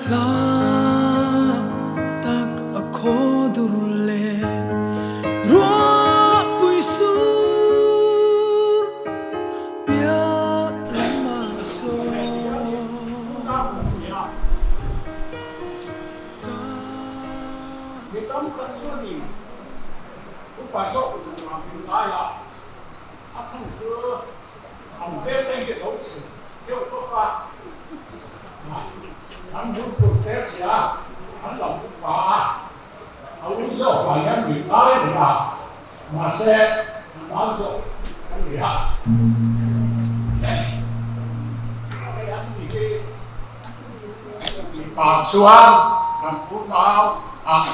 Hla tak a khaw dur leh ruahpui sur piah lamah a sawn. Mi tam tak chuanin upa zawk lungah min ngai a, a chhan chu an hmel te hi a lo chhe deuh bawk a, an bul tur te a chhe a, an lo upa a, a ui zawk ah hian min ngai reng a, mahse a nau zawk a ni a. Hei an ni hi. Mipa chuan kan unau ah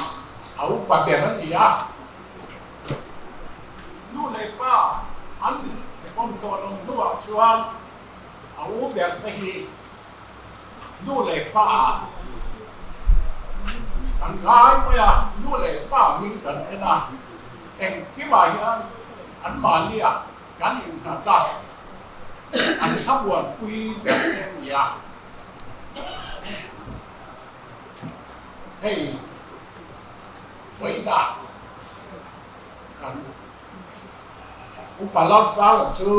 a upa ber a ni a, nu leh pa an awm tawh lo hnuah chuan a u ber te hi nu leh pa ah kan ngai mai a, nu leh pa angin kan en a, engkimah hian anmahniah kan innghat a, an thlamuanpui ber te a ni a. Hei vawiinah kan Upa Lalsala chu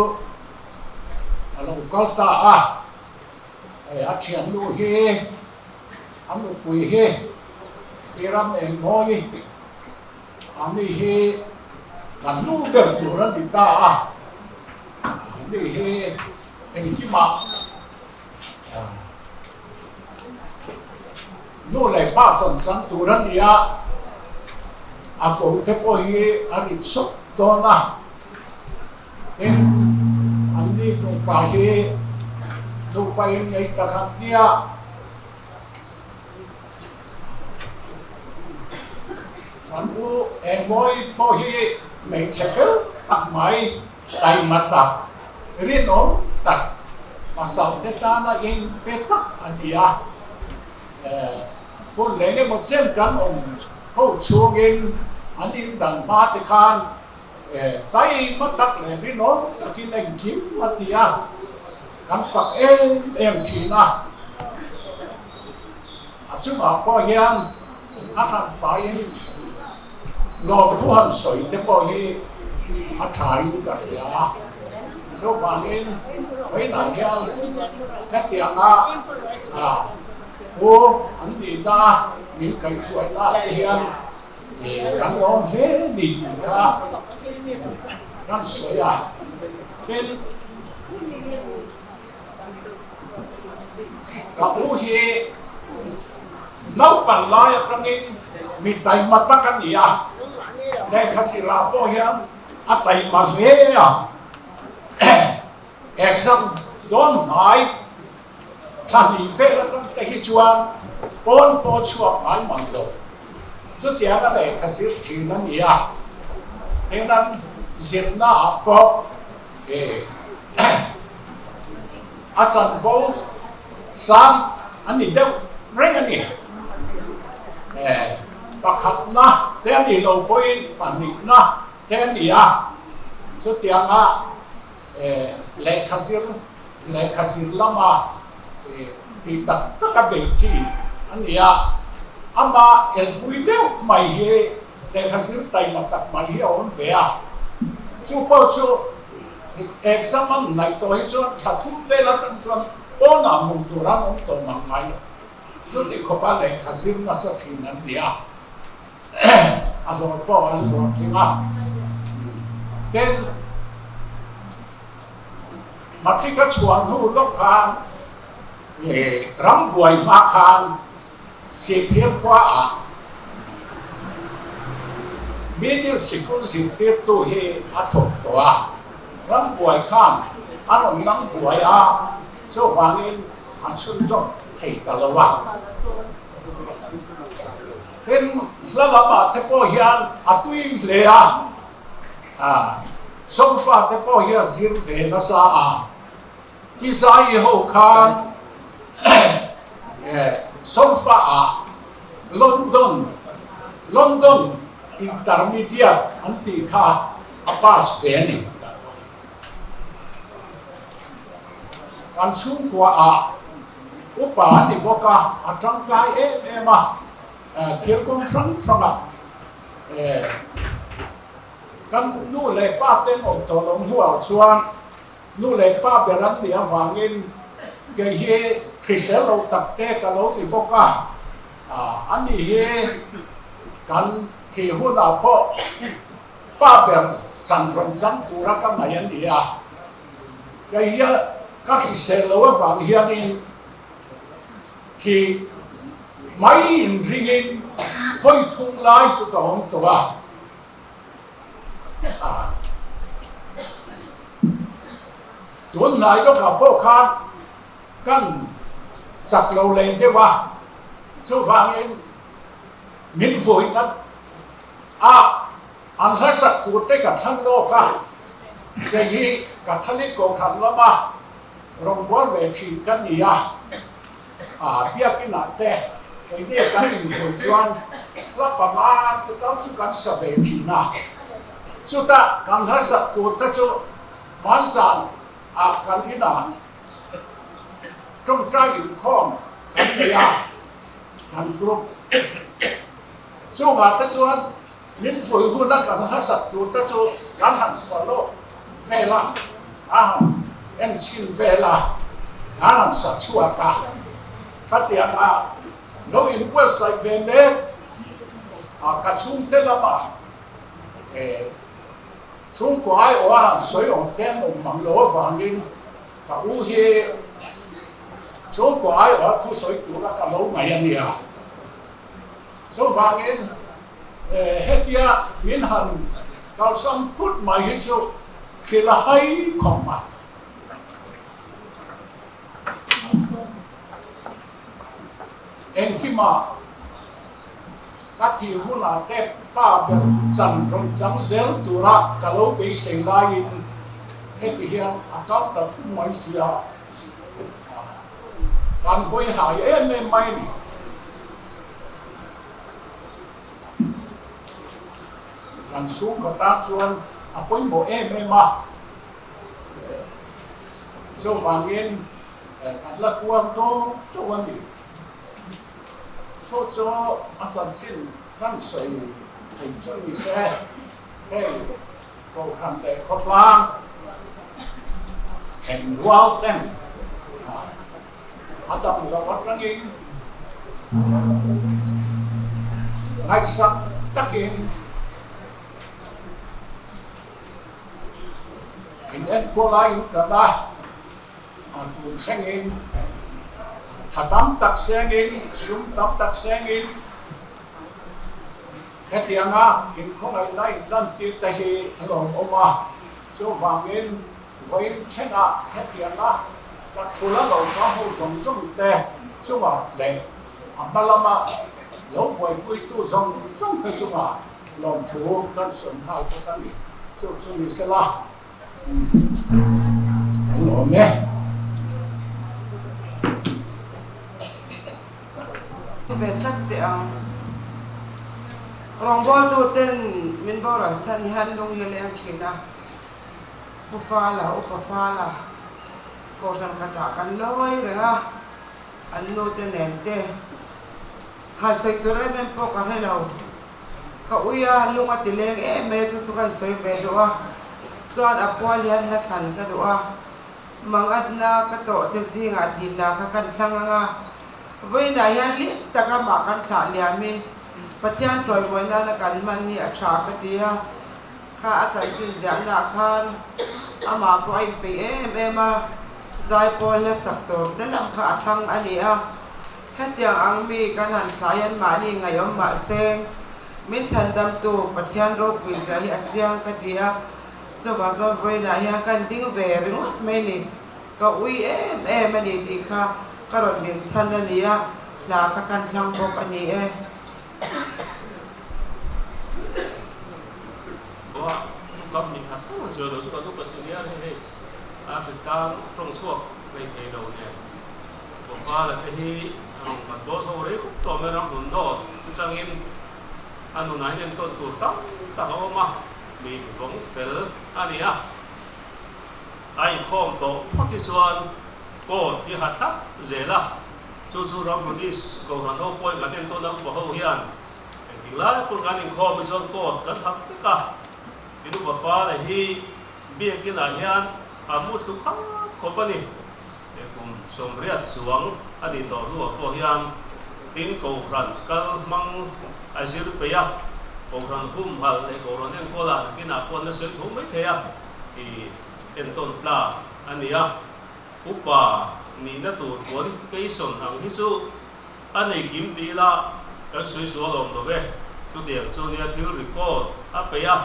a lo kal ta a, hei a thiannu hi a nupui hi i ram eng mawi Ani hi kan nu ber tur a ni ta a, ani hi engkimah nu leh pa chanchan tur a ni a, a ko te pawh hi a rit sawt dawn a, tin anni nupa hi nupa inngeih tak an nia. Kan u Engmawi pawh hi hmeichhe fel tak mai, taima tak, rinawm tak, pasal te tana inpe tak a ni a. Hun leh engemaw chen kan awm ho chhungin an indan hma te khan taima tak leh rinawm takin engkim a ti a, kan fak em em thin a. A chungah pawh hian a hran pahin lawmthu han sawi te pawh hi a thain ka hria a. Chuvangin vawiinah hian hetianga pu an nihna a min kaihhruaina te hian kan lawm hle ni tih kha kan sawi a. Tin. Ka u hi naupang lai atangin mi taima tak a ni a, lehkha zirah pawh hian a taima hle a, exam dawn hnai thla hnih vel atang te hi chuan pawn pawh chhuak ngai mang lo, chutiang a lehkha zir thin a ni a, henan zirna ah pawh A chanvo sang a ni deuh reng a ni. Pakhatna te a nih lo pawhin pahnihna te a ni a, chutianga lehkha zir lehkha zir lama tih tak taka bei chi a ni a. Ama elpui deuh mai hi Lehkha zir taima tak mai hi a awm ve a, chu pawh chu exam an ngaih tawh hi chuan thla thum vel atang chuan pawnah hmuh tur an awm tawh mang ngai lo. Chuti khawpa lehkha zir nasa thin an ni a, a hlawh pawh an hlawh tling a. Tin, matric a chhuah hnu lawk khan rambuai hma khan Sihphir khuaah Middle Sikul zirtirtu hi a thawk tawh a, rambuai khan a rawn nang buai a, chuvangin a chhunzawm thei ta lo a. Tin, hla lamah te pawh hian a tui hle a, sofa te pawh hi a zir ve nasa a. Pi Zai ho khan sofa ah London London Intermediate an tih kha a pass ve a ni. Kan chhungkua ah. Upa a ni bawk a, a tangkai em em a, thil kawng hrang hrangah kan nu leh pa te awm tawh loh hnuah chuan nu leh pa ber an nih avangin kei hi hrisel lo tak te ka lo ni bawk a, a ni hi kan thih hunah pawh pa ber chan rawn chang tura ka ngaih a ni a, kei hi ka hrisel loh avang hianin Thih mai inringin vawi thum lai chu ka awm tawh a. Tun hnai lawkah pawh khan kan chak lo leh deuh a, chuvangin min vawihna a an hlasak tur te ka thlang lawk a, kei hi Catholic Kohhran lama Rawngbâwl ve ṭhin ka ni a, a biakinah te keini kan inhmuh chuan hla panga te tal chu kan sa ve ṭhin a. Chutah kan hla sak tur te chu hmanzan ah kan inah ṭawngṭai inkhawm kan nei a, kan group chungah te chuan Min vui huna kan hlasak tur te chu kan han sa lawk vel a, a han en chhin vel a, kan han sa chhuak a. Khatiang a lo inbuatsaih ve mek a, ka chhungte lamah chhungkaw aiawh a han sawi awm te an awm mang lo avangin ka u hi chhungkaw aiawh a thusawi tura ka lo ngaih a nia. Chuvangin hetia min han kalsan phut mai hi chu thil a hai khawp mai. Engkimah ka thih hunah te pa ber chan rawn chang zel tura ka lo beisei laiin heti hian a kal ta thung mai si a. Kan hawi hai em em mai a ni. Kan chhungkaw tan chuan a pawimawh em em a, chuvangin kan la tuar dawn chauh a ni. Chu chu a chanchin kan sawi thei chu ni se, hei Kohhran leh khawtlang thenrual ten a dam loh atangin ngaihsak takin in enkawl a in kan a, a tun thlengin tha tam tak sengin sum tam tak sengin Hetianga inkhawngaihna inlantir te hi a lawmawm a, chuvangin vawiin thlengah hetianga ka thula lo ka ho zawng zawng te chungah leh a hma lama lo buaipuitu zawng zawng te chungah lawmthu kan sawi nghal bawk a ni. Chu chu ni sela an lawm e. Ve tlat teh ang. Rawngbawltu ten min boral san hian lung hi a leng thin a, Pu Fala, Upa Fala, Kohhran khatah kan lawi reng a, an nu te nen te han sawi tur em em pawh ka hre lo. Ka ui a, lung a ti leng em mai a, chu chu kan sawi ve duh a, chuan a pual hian hla thlan ka duh a. Mangatna ka tawh te zingah tih lah kha kan thlang ang a, vawiinah hian lim taka mah kan thlah liam i Pathian chawimawi nana kan hman hi a tha ka ti a, kha a chanchin ziahnaah khan amah pawh a inpeih em em a, zaipawl hla sak tur te lam kha a thlang a ni a, hetiang ang mi kan han thlah hian mahni ngaihawm mahse min chhandamtu Pathian ropui zia hi a chiang ka ti a. Chuvang chuan vawiinah hian ka ding ve ringawt mai ni, ka ui em em a ni tih kha ka rawn din chhan a ni a, hla kha kan thlang bawk a ni e. Goa kam ni khat tak an sawi lo chu kan upa senior hi hei a hritlang tawng chhuak hlei thei lo nen Bofala te hi rawn kan dawn ho rei khawp tawh mai ram hmun dawt atangin a nunah hian entawn tur tam tak a awm a. Min vawng fel a ni a, a inkhawm tawh phawt hi chuan coat hi ha thlap zel a. Chu chu Ramhlun East Kohhran ho pawhin kan entawn a, upa ho hian engtik lai pawn kan inkhawm hi chuan coat kan hak vek a. Tin upa fala hi biakinah hian a mu thlu khat khawp a ni. He kum 80 chuang a nih tawh hnuah pawh hian tin Kohhran kal hmang a zir peih a, Kohhran humhalh leh Kohhran enkawlah nakinah pawh an la sawi tho mai thei a tih entawn tlak a ni a. Upa nihna tur qualification ang hi chu a nei kim ti ila kan sawi sual awm lo ve. Chutiang chu nia thil record a peih a.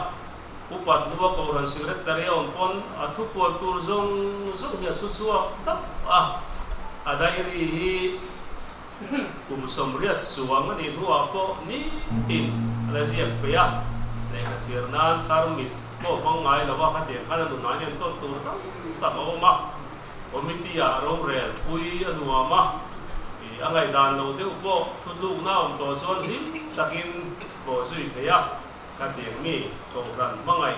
Upat hnua Kohhran Secretary a awm pawn a thupuan tur zawng zawng hi a chhu chhuak dap a, a diary hi kum 80 chuang a nih hnuah pawh nitin a la ziak peih a, lehkha chhiar nan tarmit pawh hmang ngai lo a, khatiang khan a nunah hian entawn tur tam tak a awm a, committee ah rorel pui a nuam a, a ngaihdan lo deuh pawh thutlukna a awm tawh chuan hlim takin pawh zui thei a. Khatiang mi Kohhran hmangaih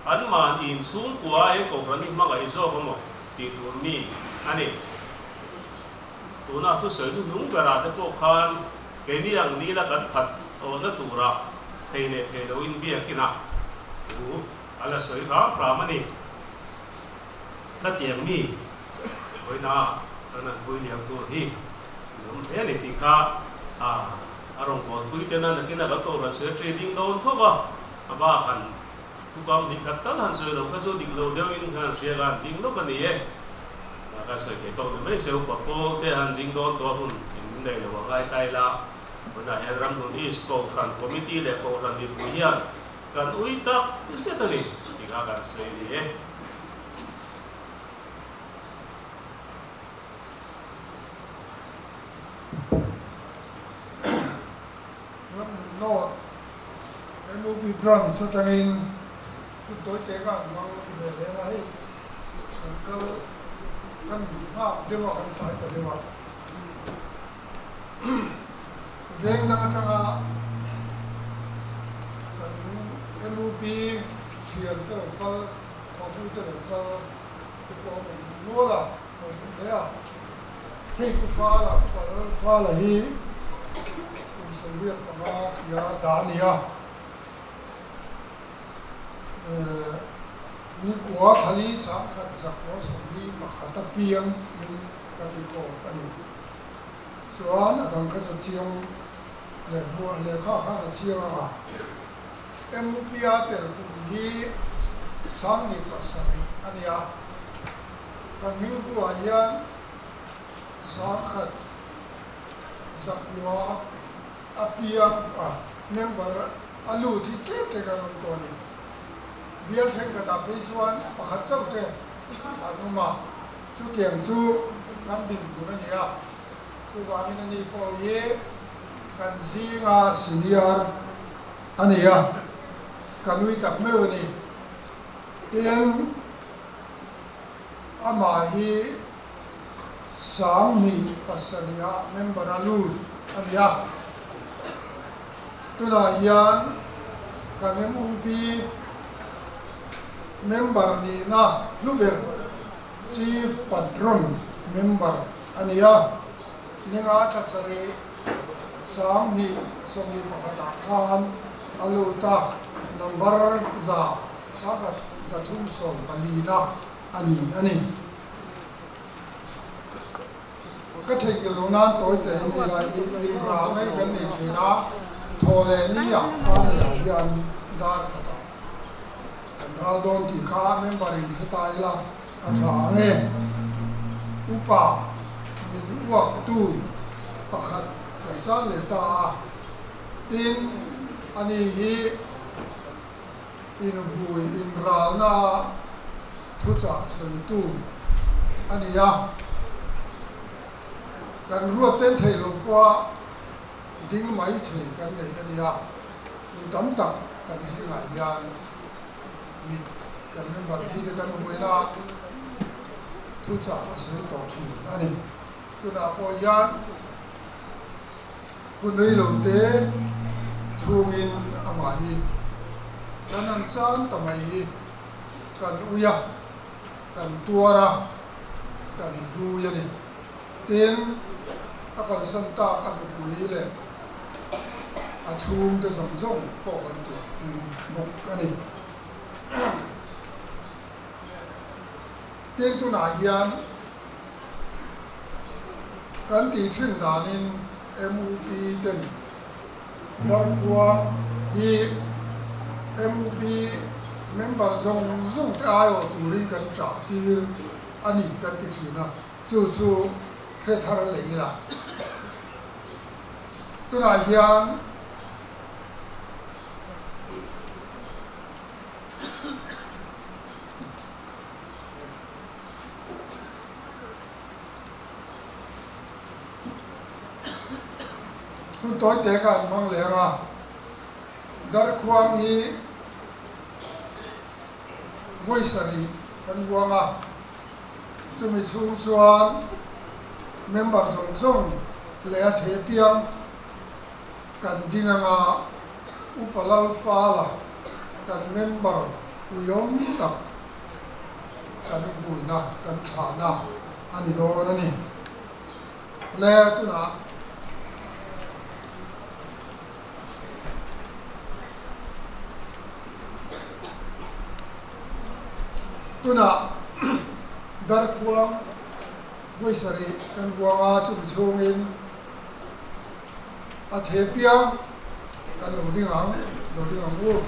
an mahni inchhungkua aiin Kohhran hi hmangaih zawk a maw tih tur mi a ni. Tuna thusawi hnuhnung berah te pawh khan keini ang nila kan phat tawhna turah thei leh thei loin biakin a thu a la sawi hram hram a ni. Khatiang mi vawiina kan han vui liam tur hi nuam hle a ni tih kha a A rawngbâwl pui tena nakin a kan Kohhran Secretary ding dawn tho va, a bak han thukam dik khat tal han sawi lo kha chu dik lo deuhin khan hria khan ding lawk a ni e. Ka sawi thei tawk ni mai se upa pawl te han ding dawn tawh a hun in nei lo a ngai ta ila. Tunah hian Ramhlun East Kohhran Committee leh Kohhran mipui hian kan ui tak zet a ni tih kha kan sawi a ni e. Ramhlun North MUP Branch atangin kut tawi te kha an hmang ve hle a, hei kan kal kan nghak deuh a, kan tlai ta deuh a. Veng dang atanga kan MUP thian te lo kal, thawhpui te lo kal te pawh an awm nual a. Lo hmu hle a, hei Pu Fala, Pu Ral Fala hi kum 75 tia dah a ni a, nikua thlali 1941 piang in kan record a ni. Chuan a dang kha chu chiang leh hmuah lehkha khan a chiang ang a, MUP-a tel kum hi 2007 a ni a. Kan hmingbuah hian 1000 zakua a piang a, member a lut hi tlem tlem an awm tawh a ni. Bial thenkhatah phei chuan pakhat chauh te an awm a, chutiang chu kan dinhmun a ni a. Chuvangin ani pawh hi kan zinga senior a ni a, ka nui tak meuh a ni. Tin. Amah hi 2007 ah member a lut a ni a. Tunah hian kan MUP member nihna hlu ber Chief Patron member a ni a. Ninga thla sarih 2021 ah khan a lut a, number za. 1314 na a ni a ni. Ka theihngilh loh nan tawi te a ni la, i inrah mai kan nei thin a, thaw leh ni ah kar leh ah hian dar khat ah kan ral dawn tih kha member in hre ta ila a tha ang e. Upa min uak tu pakhat kan chan leh ta a, tin ani hi Invui inralna thuchah sawitu a ni a, kan ruat ten theih loh pawha ding mai thei kan nei a ni a, kum tam tak kan zingah hian mit kan member thi te kan huaina thuchah a sawi tawh thin a ni. Tunah pawh hian Hun rei lo te chhungin amah hi kan an chan ta mai hi kan ui a, kan tuar a, kan vui a ni. Tin, a kalsan tak a nupui leh a chhungte zawng zawng pawh kan tuarpui bawk a ni. Tin, tunah hian kan tih thin danin MUP ten Darkhuang hi MUP member zawng zawng te aiawh turin kan chah tir a ni kan ti thin a, chu chu hre thar leh ila. Tunah hian Hun tawi te kha an hmang leh ang a, Darkhuang hi vawi sarih kan huang a, chumi chhung chuan member zawng zawng leh a thei piang kan ding ang a, Upa Lalfala kan member uiawm tak kan vuina kan thlahna a ni dawn a ni. Le tunah tunah Darkhuang vawi sarih kan vuang a, chumi chhungin a theh piang kan lo ding ang, lo ding ang u.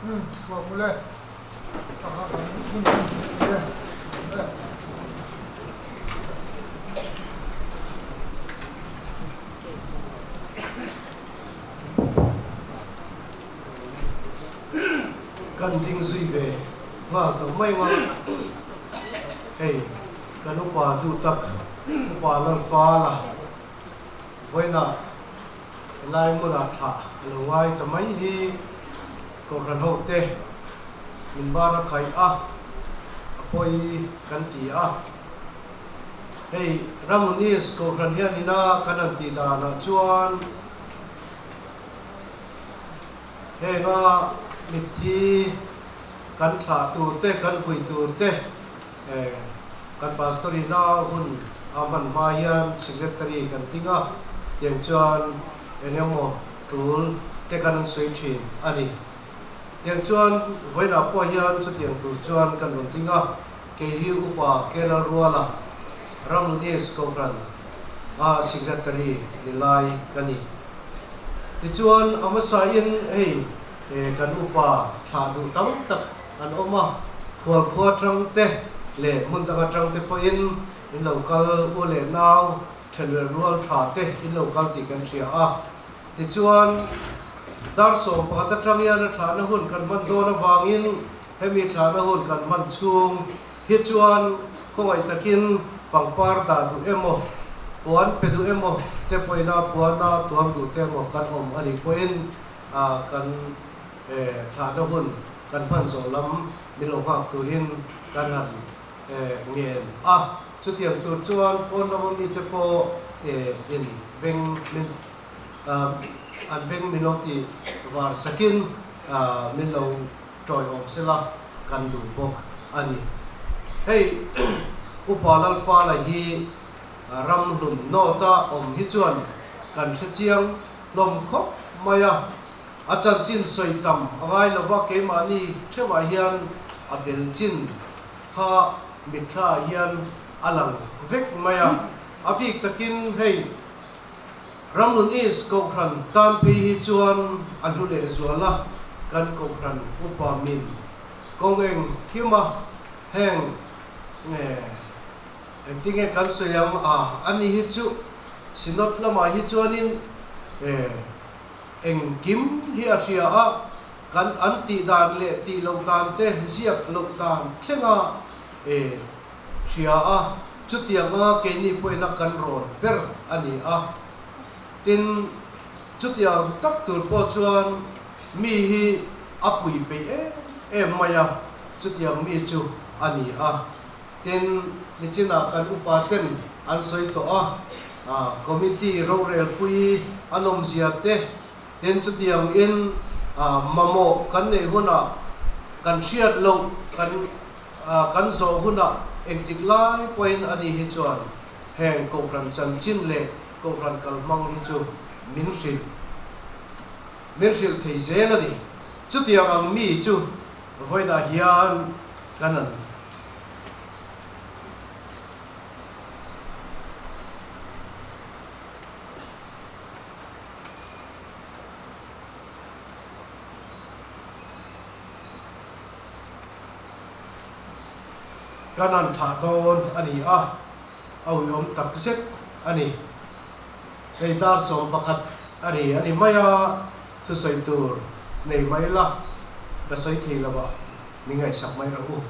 Umm chhuah mawle ka ha kan hun hun tih a ni e. Kan ding zui ve nghal tawh mai ang a, hei kan upa duh tak upa Lalfala vawiinah helai hmunah thlah a lo ngai ta mai hi Kohhran hote min bar a khaih a, a pawi kan ti a. Hei Ramunis Kohhran hian ina kan han tih danah chuan henga mitthi kan thlah tur te, kan vui tur te kan pastor ina hun a hman hma hian secretary kan ding a, tiang chuan eng emaw tul te kan an sawi thin a ni. Tiang chuan vawiinah pawh hian chutiang tur chuan kan rawn ding a. Kei hi Upa Kelal Ruala, Ramlunis Kohhran a Secretary ni lai ka ni. Tichuan a hmasain hei kan upa thlah duh tam tak an awm a, khualkhua tang te leh hmun danga tang te pawhin in lo kal u leh nau thenrel rual tha te in lo kal tih kan hria a. Tichuan dar 11 atang hian a thlahna hun kan hman dawn avangin Hemi thlahna hun kan hman chhung hi chuan khawngaih takin pangpar dah duh emaw, puan pe duh emaw te pawhina puana tuam duh te emaw kan awm a nih pawhin kan thlahna hun kan hman zawh lam min lo nghak turin kan han ngen a. Chutiang tur chuan pawn lama mite pawh in beng min an beng min lo tih var sakin min lo tawiawm sela kan duh bawk a ni. Hei Upa Lalfala hi ram hlun nawta awm hi chuan kan hre chiang hlawm khawp mai a, a chanchin sawi tam a ngai lo va, keimahni theuhah hian a bel chin kha mitthlaah hian a lang vek mai a, a bik takin hei Ramlun East Kohhran tan phei hi chuan a hlu lehzual a, kan Kohhran upa min kawng eng kim a, heng nge engtinge kan sawi ang a, ani hi chu Synod lamah hi chuanin engkim hi a hria a, kan an tih dan leh tih loh dan te ziak loh dan thlenga hria a, chutiang anga keini pawhin a kan rawn ber a ni a. Tin, chutiang tak tur pawh chuan mi hi a pui peih em em mai a, chutiang mi chu a ni a. Tin, nichinah kan upa ten an sawi tawh a, committee rorelpui a nawmzia te, tin chutiang in mamawh kan neih hunah kan hriat loh kan kan zawh hunah engtik lai pawhin a ni hi chuan heng Kohhran chanchin leh Kohhran kalhmang hi chu min hrilh min hrilh thei zel a ni. Chutiang ang mi chu vawiinah hian kan an. Kan an thah dawn a ni a, a uiawm tak zet a ni. Hei dar 11 a ri a ni mai a, thusawi tur nei mai la, ka sawi thei lo ah min ngaihsak mai rawh u.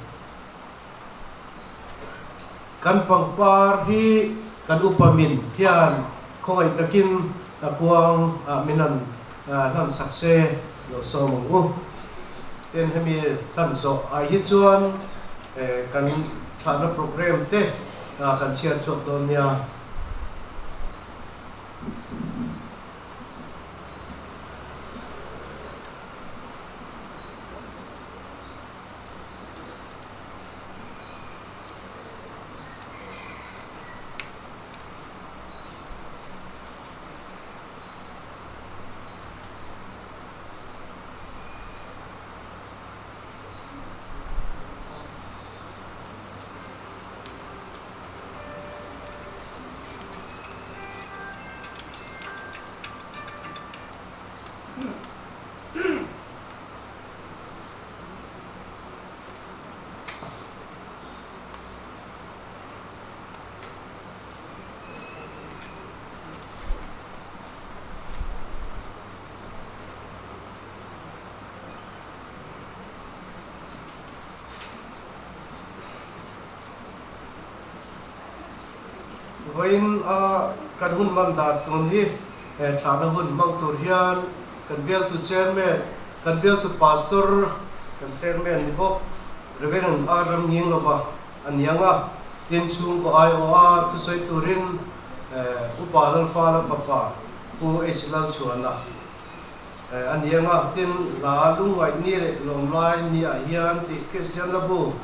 Kan pangpar hi kan upa min hian khawngaih takin a kuang ah min han hlan sak se lo sawm ang u. Tin hemi hlan zawh ah hi chuan kan thlahna program te kan chhiar chhuak dawn nia. Vawiin a kan hun hman dan tun hi he thlahna hun hmang tur hian kan bialtu chairman, kan bialtu pastor, kan chairman ni bawk Reverend R. Ramnginglova a ni ang a, tin chhungkaw aiawha thusawi turin Upa Lalfala fapa Pu H. Lalchhuana a ni ang a, tin hla lungngaih ni leh lawmlai ni ah hian tih Kristian Labu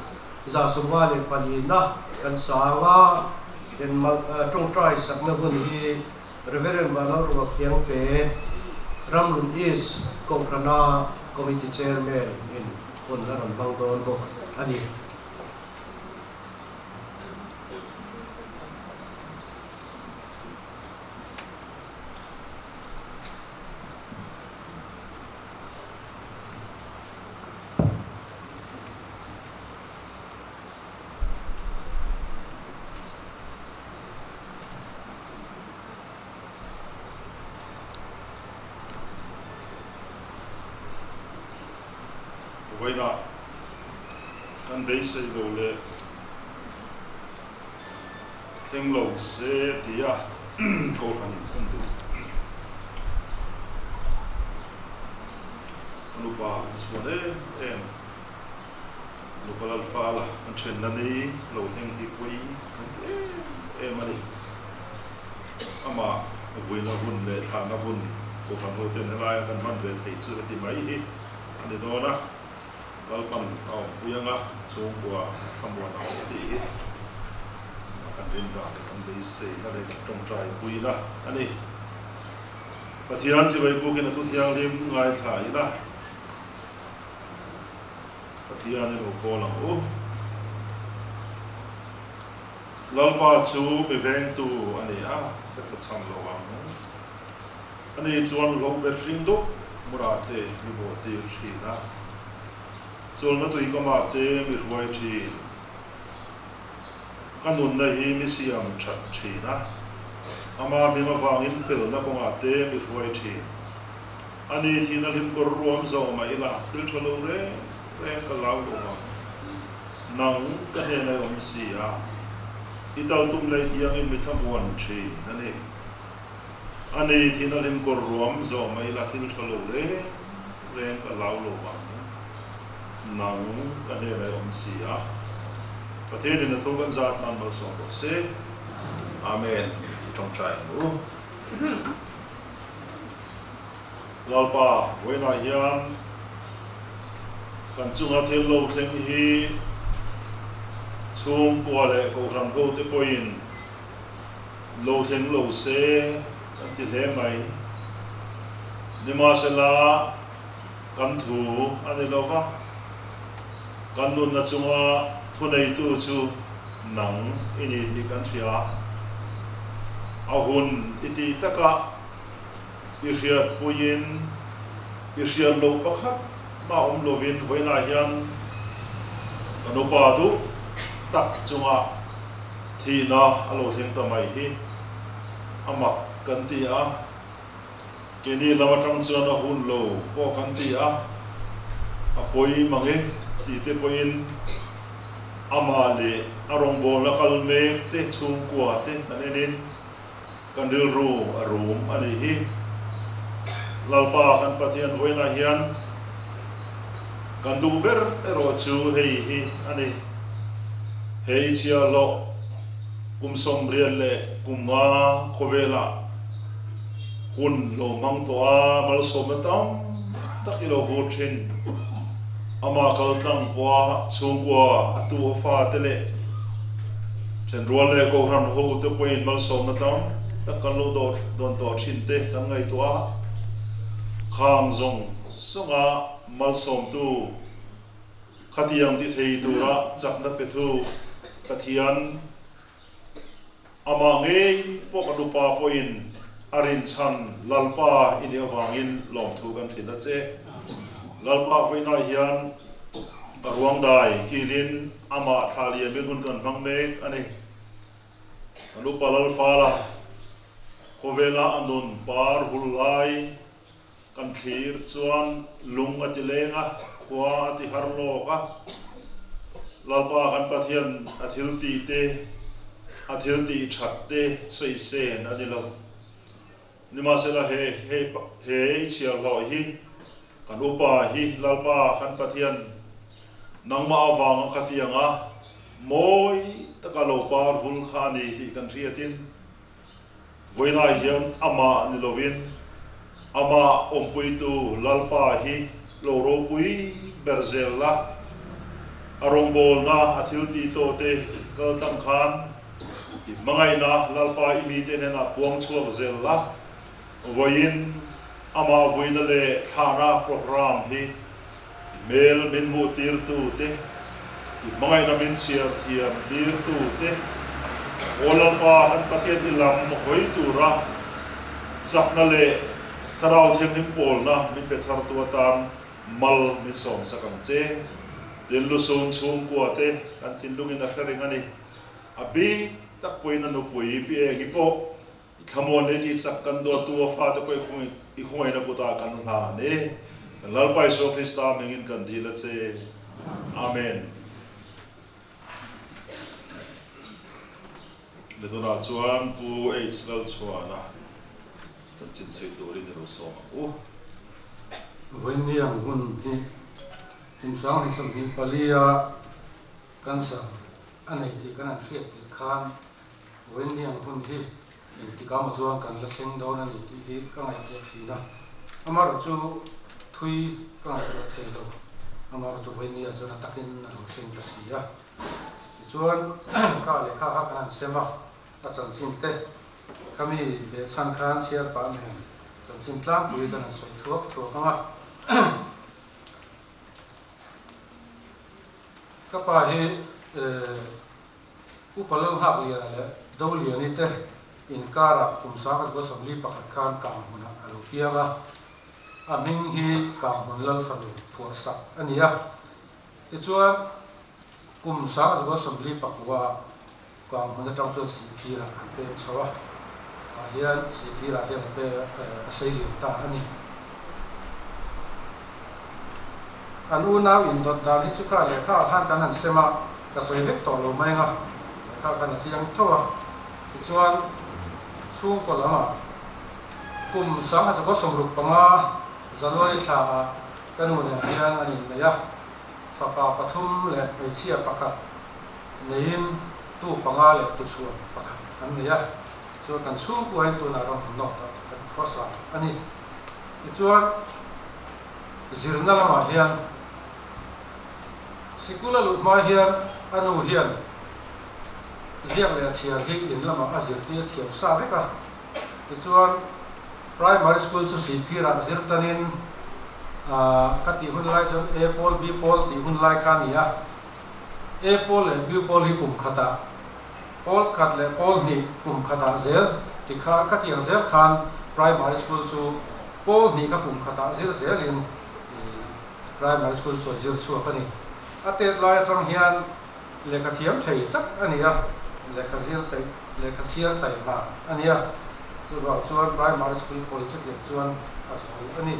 154 na kan sa ang a, tin tawngtai sakna hun hi Reverend Vanlalruah Khiangte, Ramlun East Kohhrana Committee Chairman in hun a rawn hmang dawn bawk a ni. Vawiinah kan beisei lo leh thleng lo se tia Kohhran in kan duh. Kan upa kan chhuan em em. Nupa Lalfala an thenna ni lo thleng hi pawi kan ti em em a ni. Amah vuina hun leh thlahna hun Kohhran hoten helaia kan hman ve theih chu heti mai hi a ni dawn a, Lalpan a awmpui anga chhungkua a thlamuan a awm tih hi a kan rin dan leh kan beiseina leh kan tawngtai puina a ni. Pathian chibai bukin a thu thianghlim ngaithla ila Pathian i lo pawl ang u. Lalpa chu mi vengtu a ni a, ka tlachham lo ang. Ani chuan hlauh ber hring dup murah te mi bawh tir thin a, chawlhna tui kamah te mi hruai thin. Ka nunna hi mi siam that thin a, ama hming avangin felna kawngah te mi hruai thin. Ani thihna hlim kawr ruam zawh mah ila thil tha lo reng reng ka lau lo vang. Nang ka hnenah i awm si a, i tal tum leh tiangin mi thlamuan thin a ni. Ani thihna hlim kawr ruam zawh mah ila thil tha lo reng reng ka lau lo vang. Nang ka hnenah i awm si a, Pathianin a thu kan zat nan malsawm rawh se. Amen. I tawngtai ang u. Lalpa, vawiinah hian kan chunga thil lo thleng hi chhungkua leh kohhran hote pawhin lo thleng lo se kan ti hle mai. Nimahsela, kan thu a ni lo va, kan nunna chunga thuneitu chu nang i ni tih kan hria. A hun i tih takah i hriatpuiin i hriat loh pakhat mah awm lovin vawiinah hian kan upa duh tak chunga thihna a lo thleng ta mai hi a mak kan ti a. Keini lam atang chuan a hun lo pawh kan ti a, a pawi mang e tih te pawhin amah leh a rawngbawlna kal mek te chhungkua te kan enin kan rilru a rum a nih hi. Lalpa kan Pathian vawiinah hian kan duh ber erawh chu hei hi a ni. He i chhiahhlawh kum 80 leh kum nga khawvelah Hun lo hmang tawh a, malsawmna tam tak i lo vur thin. Amah kal tlang pawha chhungkua a tu a fate leh thenrual leh kohhran ho te pawhin malsawmna tam tak kan lo dawn tawh thin te kan ngaihtuah a, khang zawng zawnga malsawmtu khatiang ti thei tura chakna pethu Pathian Amah ngei pawh kan upa pawhin a rinchhan Lalpa i nih avangin lawmthu kan hrilh a che. Lalpa vawiinah hian a ruangdai kilin amah thla liamin hun kan hmang mek a ni. Kan upa Lalfala khawvela a nun par hul lai kan thlir chuan lung a ti leng a, khua a ti har lawk a. Lalpa kan Pathian a thil tih te, a thil tih that te sawi sen a ni lo. Nimahsela he he he i chhiarhlawh hi kan upa hi Lalpa kan Pathian nangmah avanga khatianga mawi taka lo par vul kha a ni tih kan hriatin, Vawiinah hian amah ni lovin amah awmpuitu Lalpa hi lo ropui ber zel la, a rawngbawlna a thil tih tawh te kal tlang khan i hmangaihna Lalpa i mite hnenah puang chhuak zel la, vawiin amah vuina leh thlahna programme hi i hmel min hmuh tirtu te, i hmangaihna min chhiar thiam tirtu te, Aw Lalpa kan Pathian i lam hawi tura chakna leh Thlarau Thianghlim pawlna min pe thartu atan mal min sawmsak ang che. Tin lusun chhungkua te kan thinlungin a hre reng a ni. A bik tak pawhin a nupui Pi Engi pawh I thlamuan leh tih chak kan dawttu a fate pawh i khawngaihna kutah kan hlan e. Kan Lalpa Isua Krista hmingin kan dil a che. Amen. Le tunah chuan Pu H Lalchhuana chanchin chhui turin i lo sawm ang u. Vawiinni ang hun hi kum 2024 a cancer a nei tih kan han hriat tirh khan Vawiinni ang hun hi engtikah maw chuan kan la thleng dawn a ni tih hi ka ngaihtuah thin a, amaherawh chu thui ka ngaihtuah thei lo, amaherawh chu vawiinni ah chuan a takin a lo thleng ta si a. Tichuan kha lehkha kha kan han sem a, a chanchin te kha mi behchhan khan chhiar pah nen. Chanchin tlangpui kan han sawi thuak thuak ang a. Ka pa hi Upa Lalnghakliana leh Doliani te inkarah kum 1941 khan Kanghmunah a lo piang a. A hming hi Kanghmun Lalfanu phuahsak a ni a. Tichuan kum 1949 Kang hmun atang chuan Sihphirah an peng chho a, tah hian Sihphirah hian a pe a sei lian ta a ni. An unau indawt dan hi chu kha lehkha ah khan kan han sem a, ka sawi vek tawh lo mai ang a, lehkha ah khan a chiang tho a. Tichuan chhungkaw lamah kum 1965 January thla ah ka nu nen hian an inneih a, fapa pathum leh hmeichhia pakhat neiin tu panga leh tu chhuan pakhat an nei a, tichuan kan chhungkuain tunah ram hmun nawk tak kan khawsa a ni. Tichuan zirna lamah hian sikul a luh hma hian a nu hian ziak leh chhiar hi in lamah a zirtir thiam sa vek a, tichuan primary school chu Sihphirah zir tanin ka tih hun lai chuan A pawl B pawl tih hun lai kha a ni a. A pawl leh B pawl hi kum khatah, pawl khat leh pawl hnih kum khatah zel ti kha khatiang zel khan primary school chu pawl hnih kha kum khatah zir zelin primary school chu a zir chhuak a ni. A tet lai atang hian lehkha thiam thei tak a ni a, lehkha zir peih, lehkha chhiar taihma a ni a, chuvang chuan primary school pawh hi chutiang chuan a zo a ni.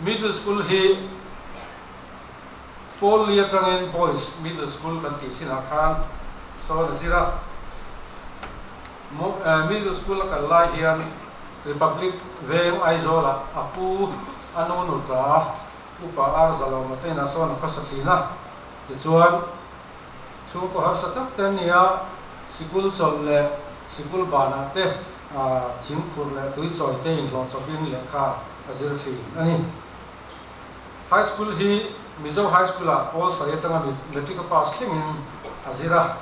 Middle school hi. Pawl li atangin Boys Middle School kan tih chinah khan sawn a zir a. Middle School a kal lai hian Republic Veng Aizawlah a pu a nu nuta Upa Ar Zalawma te inah sawn a khawsa thin a. Tichuan, chhungkaw harsa tak te an ni a, sikul chawlh leh sikul banah te thingphurh leh tuichawi te inhlawh chawpin lehkha a zir thin a ni. High School hi Mizo High School ah pawl sawi atanga Matric a pass thlengin a zir a.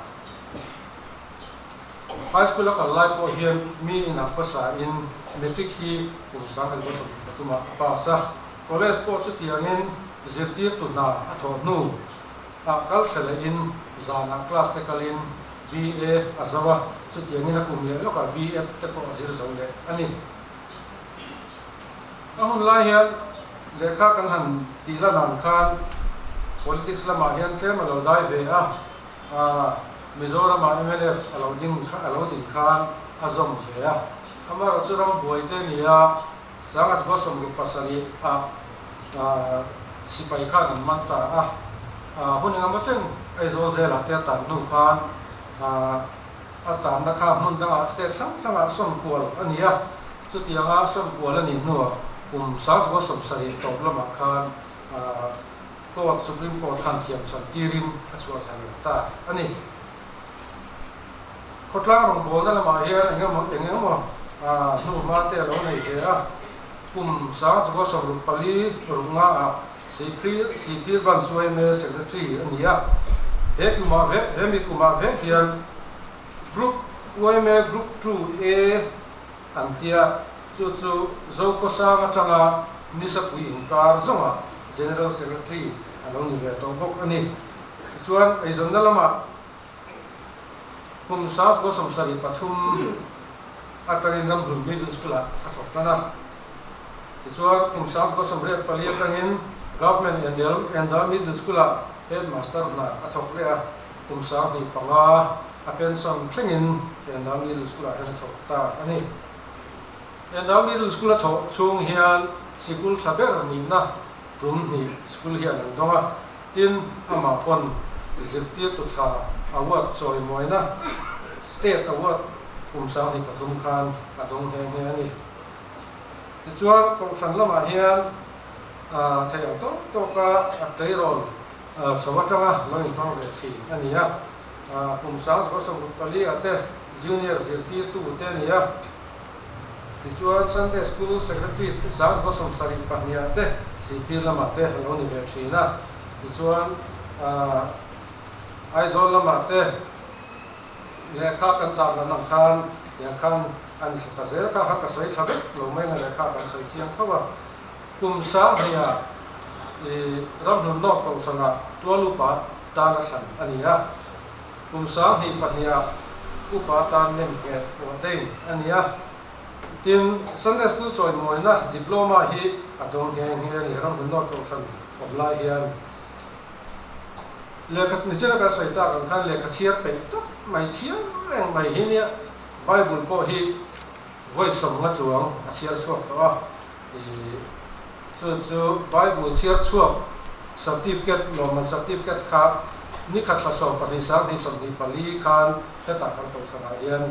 High School a kal lai pawh hian mi inah khawsa in Matric hi kum 1973 ah a pass a. College pawh chutiangin zirtirtu hna a thawh hnu ah kal tha leh in zanah class te kalin BA a zo a, chutiangin a kum leh lawkah BEd te pawh a zir zo leh a ni. A hun lai hian lehkha kan han tih lan ang khan politics lamah hian tlem a lo dai ve a, Mizoramah mnf a lo ding a lo din khan a zawm ve a. Amaherawhchu chu ram buai te ni a, 1977 ah sipai khan an man ta a, hun engemaw chen Aizawl zelah te a tan hnu khan a tanna kha hmun dangah state hrang hrangah sawn kual a ni a, chutianga sawn kual a nih hnuah kum 1970 tawp lamah khan Court, Supreme Court khan thiam chhan tirin a chhuah zalen ta a ni. Khawtlang rawngbawlna lamah hian eng emaw eng emaw hnuhma te a lo nei ve a, kum 1964 rukngaah Sihphir Sihphir Branch yma Secretary a ni a, he kumah vek he mi kumah vek hian Group yma Group 2A an tia, chu chu Zokhawsang atanga Nisapui inkar zawngah General Secretary a lo ni ve tawh bawk a ni. Tichuan eizawnna lamah kum 1973 atangin Ramhlun Middle School-ah a thawk tan a. Tichuan kum 1984 atangin Government Endal Middle School-ah Headmaster hna a thawk leh a, kum 2005 a pension thlengin Endal Middle School-ah hian a thawk ta a ni. Endal Middle School a thawh chhung hian sikul tha ber nihna tum hnih school hian an dawng a, tin amah pawn zirtirtu tha award chawimawiina State Award kum 2003 khan a dawng nghe nghe a ni. Tichuan Kohhran lamah hian thei ang tawk tawka a tleirawl chho atanga lo inhmang ve thin a ni a. Kum 1964 ah te Junior zirtirtu te a ni a. Tichuan Sunday School Secretary 1972 ah te zirtir lamah te a lo ni ve thin a. Tichuan Aizawl lamah te lehkha kan tarlan ang khan tiang khan. A ni thla ta zel kha kha ka sawi thla vek lo mai ang a lehkha kan sawi chiang tho a. Kum 2000-ah i ramhlun nawk kohhranah tual upa tan a thlan a ni a. Kum 2002-ah upa tan nem nghet ordain a ni a. Tin, Sunday School chawimawina diploma hi a dawng nghe nghe a ni ramhlun nawk kohhran awm lai hian. Lehkha nichina kan sawi tak ang khan lehkha chhiar peih tak mai chhiar reng mai hi nia Bible pawh hi vawi 50 chuang a chhiar chhuak tawh a, ih chu chu Bible chhiar chhuak certificate lawmman certificate kha nikhat thla 12 2024 khan hetah kan kohhranah hian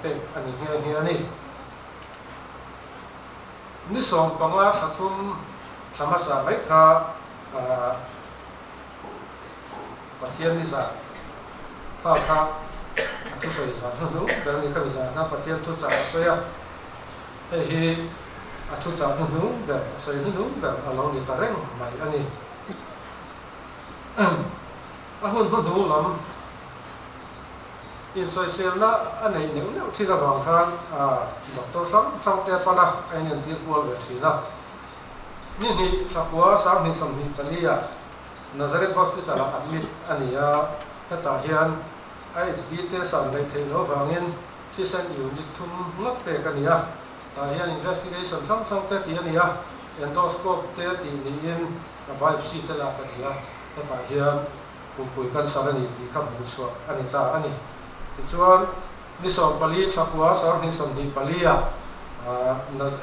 pek a ni nghe nghe a ni. Ni 15 thla thum thla hmasa mai kha Pathian ni zah kha kha a thusawi zah hnuhnung ber a ni. Khami zah khan Pathian thuchah a sawi a, hei hi a thuchah hnuhnung ber, a sawi hnuhnung ber a lo ni ta reng mai a ni. A hun hnuhnung lam insawiselna a neih neuh neuh thin avang khan doctor hrang hrang te pana a inentir kual ve thin a. Ni hnih thla kua 2024 ah Nazareth Hospital ah admit a ni a, hetah hian IHB te san leh theih loh avangin thisen unit thum ngawt pek a ni a, tah hian investigation hrang hrang te tih a ni a, endoscope te tih niin a biopsy te lak a ni a, hetah hian pumpui cancer a ni tih kha hmuh chhuah a ni ta a ni. Tichuan, ni 14 thla kua 2024 ah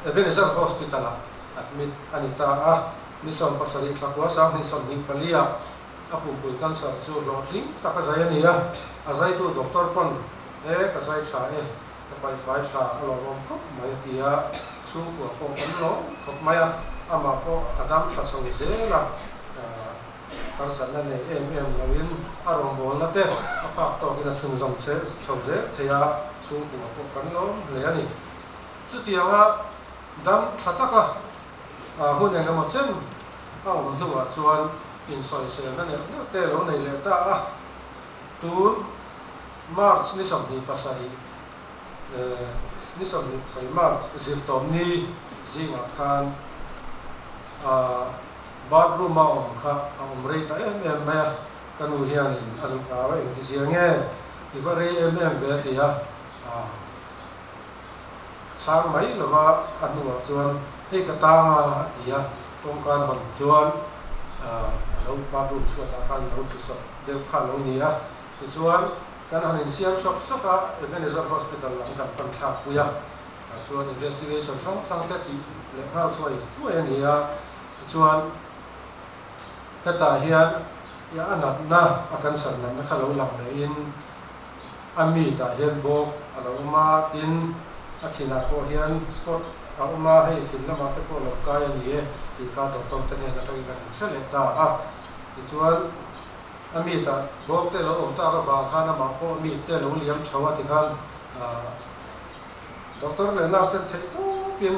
Ebenezer Hospital ah admit a ni ta a. Ni 17 thla kua 2024 ah a pumpui cancer chu hlawhtling tak a zai a ni a, a zaitu doctor pawn e ka zai tha e, ka paihfai tha a lawmawm khawp mai a ti a, chhungkua pawh kan lawm khawp mai a, amah pawh a dam tha chho zel a, harsatna nei em em loin a rawngbawlna te a phak tawkin a chhunzawm chho zel thei a, chhungkua pawh kan lawm hle a ni. Chutianga dam tha taka hun eng emaw chen a awm hnuah chuan insawiselna neuh neuh te lo nei leh ta a, tun March ni 27 ni 27 March zirtawm ni zingah khan bathroom a awm kha a awm rei ta em em mai a, ka nu hianin a zuk au a, engtizia nge i va rei em em ve a ti a. A chhang mai lo va, a hnuah chuan hei ka tang a a ti a, tawngkan hawn chuan a lo bathroom chhuatah khan lo tlu sawk deuh kha a lo ni a. Tichuan kan han insiam sawk sawk a, Ebenezer Hospital lam kan pan thlak pui a, tah chuan investigation hrang hrang te tih leh nghal thuai thuai a ni a. Tichuan hetah hian a natna, a cancer natna kha lo lang lehin, A meat ah hian bawk a lo awm a, tin a thinah pawh hian spot a awm a, hei thin lamah te pawh lo kai a ni e tih kha doctor te hnen atangin kan han hre leh ta a. Tichuan a meat ah bawk te lo awm tak avang khan amah pawh meat te lo liam chho a tikhan doctor leh nurse ten theih tawpin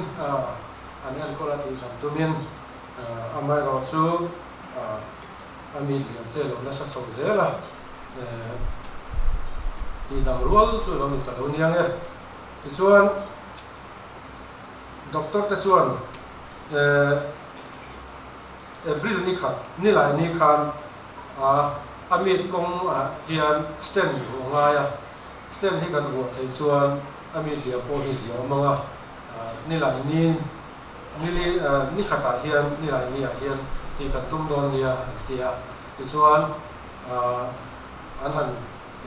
an enkawl a tih dan tumin amaherawh chu a mi liam te lo nasa chho zel a, tih dang rual chu lo ni ta lo niang e. Tichuan doctor te chuan April ni khat ni lai ni khan a mit kawng ah hian stent vuah ngai a, stent hi kan vuah theih chuan a mit liam pawh hi zia awm ang a, ni lai ni Nili ni khatah hian nilai ni ah hian tih kan tum dawn nia an ti a. Tichuan an han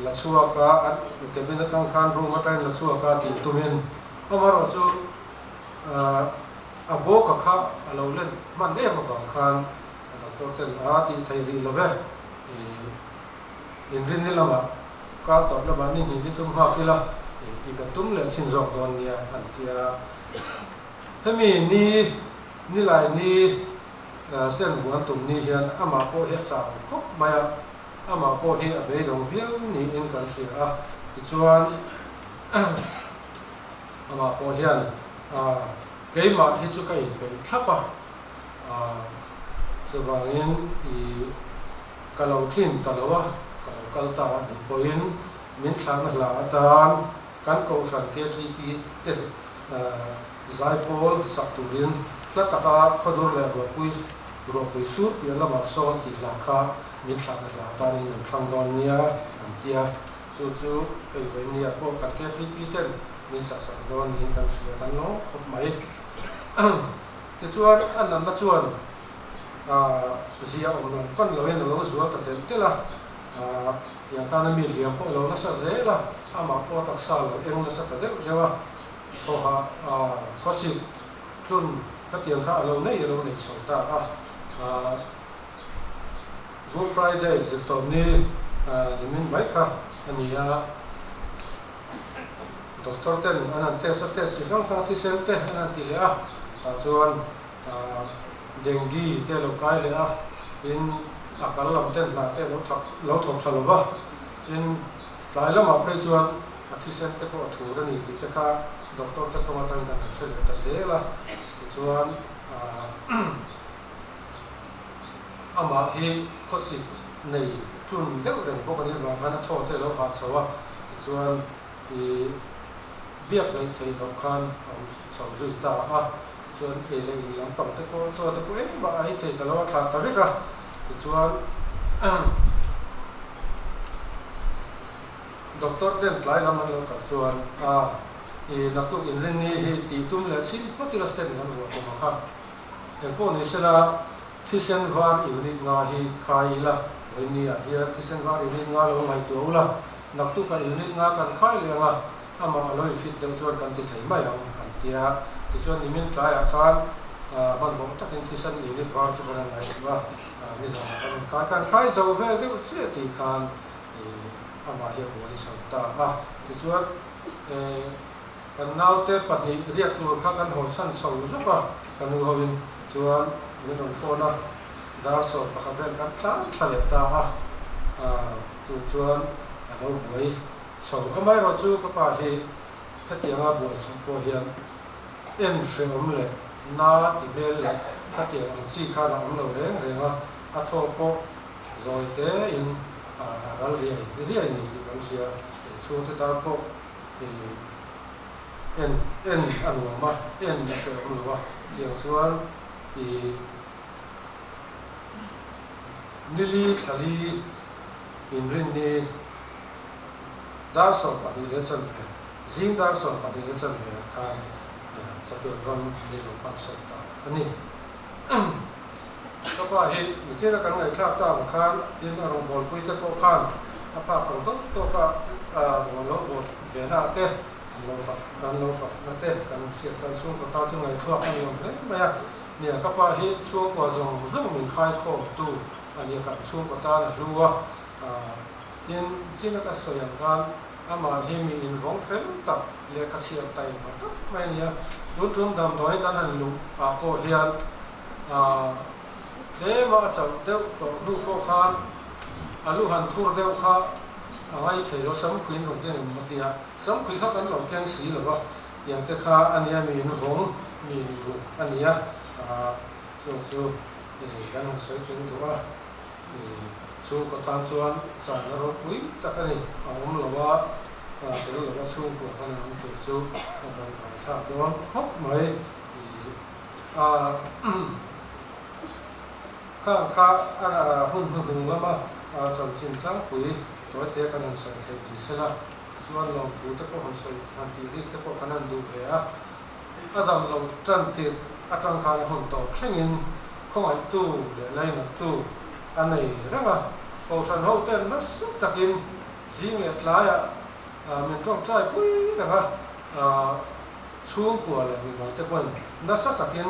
la chhuak a, an cabin atang khan room atangin la chhuak a tih tumin amaherawh chu a bawka kha a lo len hman em avang khan doctor ten a tih theih rih lo ve. Inrinni lamah kar tawp lamah ni hnih ni thum nghak ila tih kan tum leh chhin zawk dawn nia an ti a. Hemi ni, nilai ni stand vuan tum ni hian amah pawh hi a chau khawp mai a, amah pawh hi a beidawng viau niin kan hria a, tichuan amah pawh hian keimah hi chu ka inpeih thlap a, chuvangin i ka lo tlin ta lo a, ka lo kal ta a nih pawhin min thlahna hla atan. Kan Kohhran KTP te zaipawl sak turin hla taka khawdur leh ruahpui ruahpui sur piah lamah sawn tih hla kha min thlahna hla tanin an thlang dawn nia an ti a. Chu chu hei vawinia pawh kan KTP ten min sak sak dawn niin kan hria kan lawm khawp mai. Tichuan a natna chuan zia awm lam pan loin a lo zual ta telh telh a. Tiang khan a mi hliam pawh a lo nasa zel a, amah pawh taksa a lo eng nasa ta deuh deuh a, thawhah khawsik tlun khatiang kha a lo nei a lo nei chho ta a. Good Friday zirtawpni nimin mai kha a ni a, doctor ten an han test a, test chi hrang hrang thisen te an han ti leh a, tah chuan Dengue te a lo kai leh a, tin a kal lam ten hnah te a lo thak lo thawk tha lo va, tin tlai lamah phei chuan a thisen te pawh a thur a ni tih te kha doctor te tawng atangin kan han hre leh ta zel a, tichuan amah hi khawsik nei tlun deuh reng bawk a nih vang khan a thaw te a lo hah chho a, tichuan ih biak hleih theih loh khan a awm chho zui ta a. Tichuan ei leh in lampang te pawh chaw te pawh engmah a ei thei ta lo a thlah ta vek a, tichuan doctor ten tlai lam an lo kal chuan a i naktuk inrinni hi tih tum leh chhin phawt ila stent kan ruah bawk a kha engpawh ni sela thisen var unit nga hi khai ila vawiinni ah hian thisen var unit nga lo ngaihtuah ula naktukah unit nga kan khai leh ang a. Amah a lo infit deuh chuan kan ti thei mai ang an ti a. Tichuan nimin tlaiah khan hmanhmawh takin thisen unit var chu kan han ngaihtuah a, nizanah kan rawn khai khan khai zo vel deuh chiah tih khan amah hi a buai chho ta a. Tichuan kan naute pahnih riak tur kha kan hawsan chho zuk a, ka nu hoin chuan min rawn phone a, dar 11 vel kan tlan thla leh ta a, tu chuan a lo buai. Chho amaherawh chu ka pa hi hetianga buai chhoh pawh hian en hreawm leh na ti hmel leh khatiang ang chi khan a awm lo reng reng a, a thaw pawh zawi tein a ral riai riai ni tih kan hria. Chhungte tan pawh en en a nuam a, en a hreawm lo a, tiang chuan ih nili thlali inrinni Dar 12 leh chanve, zing dar 12 leh chanve ah khan chatuan ram min lo pansan ta a ni. Ka pa hi nichina kan ngaihthlak ta ang khan tin a rawngbawlpui te pawh khan a phak ang tawk tawk a rawn lo bawl ve na te an lo fak an lo fak na te kan hriat khan chhungkaw ta chu ngaihthluak a ni awm hle mai a. Nia ka pa hi chhungkua zawng zawng min khaikhawm tu a nia kan chhungkaw tan a hlu a. Tin, china ka sawi ang khan amah hi mi invawng fel tak lehkha chhiar taima tak mai a ni a. Tun tum damdawi kan han luh ah pawh hian tlema a chauh deuh tawh hnu pawh khan a lu han thur deuh kha a ngai thei lo, samkhuiin rawn keng em maw tia, samkhui kha kan lo keng si lo va, tiang te kha a nia mi invawng mi inluk a ni a, chu chu kan han sawi tel duh a. Chhungkaw tan chuan channa ropui tak a ni. A awm lo a, tel lo a chhungkua kan an awm tur chu a bawihbai thlak dawn khawp mai. Khang kha a hun hnuhnung lama chanchin tlangpui tawite kan han sawi theih ni sela, tichuan lawmthu te pawh han sawi han tih rik te pawh kan han duh ve a. A dam lo tan tirh atang khan a hun tawp thlengin khawngaihtu leh lainattu a nei reng a. Kohhran hoten nasa takin zing leh tlaiah min tawngtai pui reng a, chhungkua leh mimal te pawhin nasa takin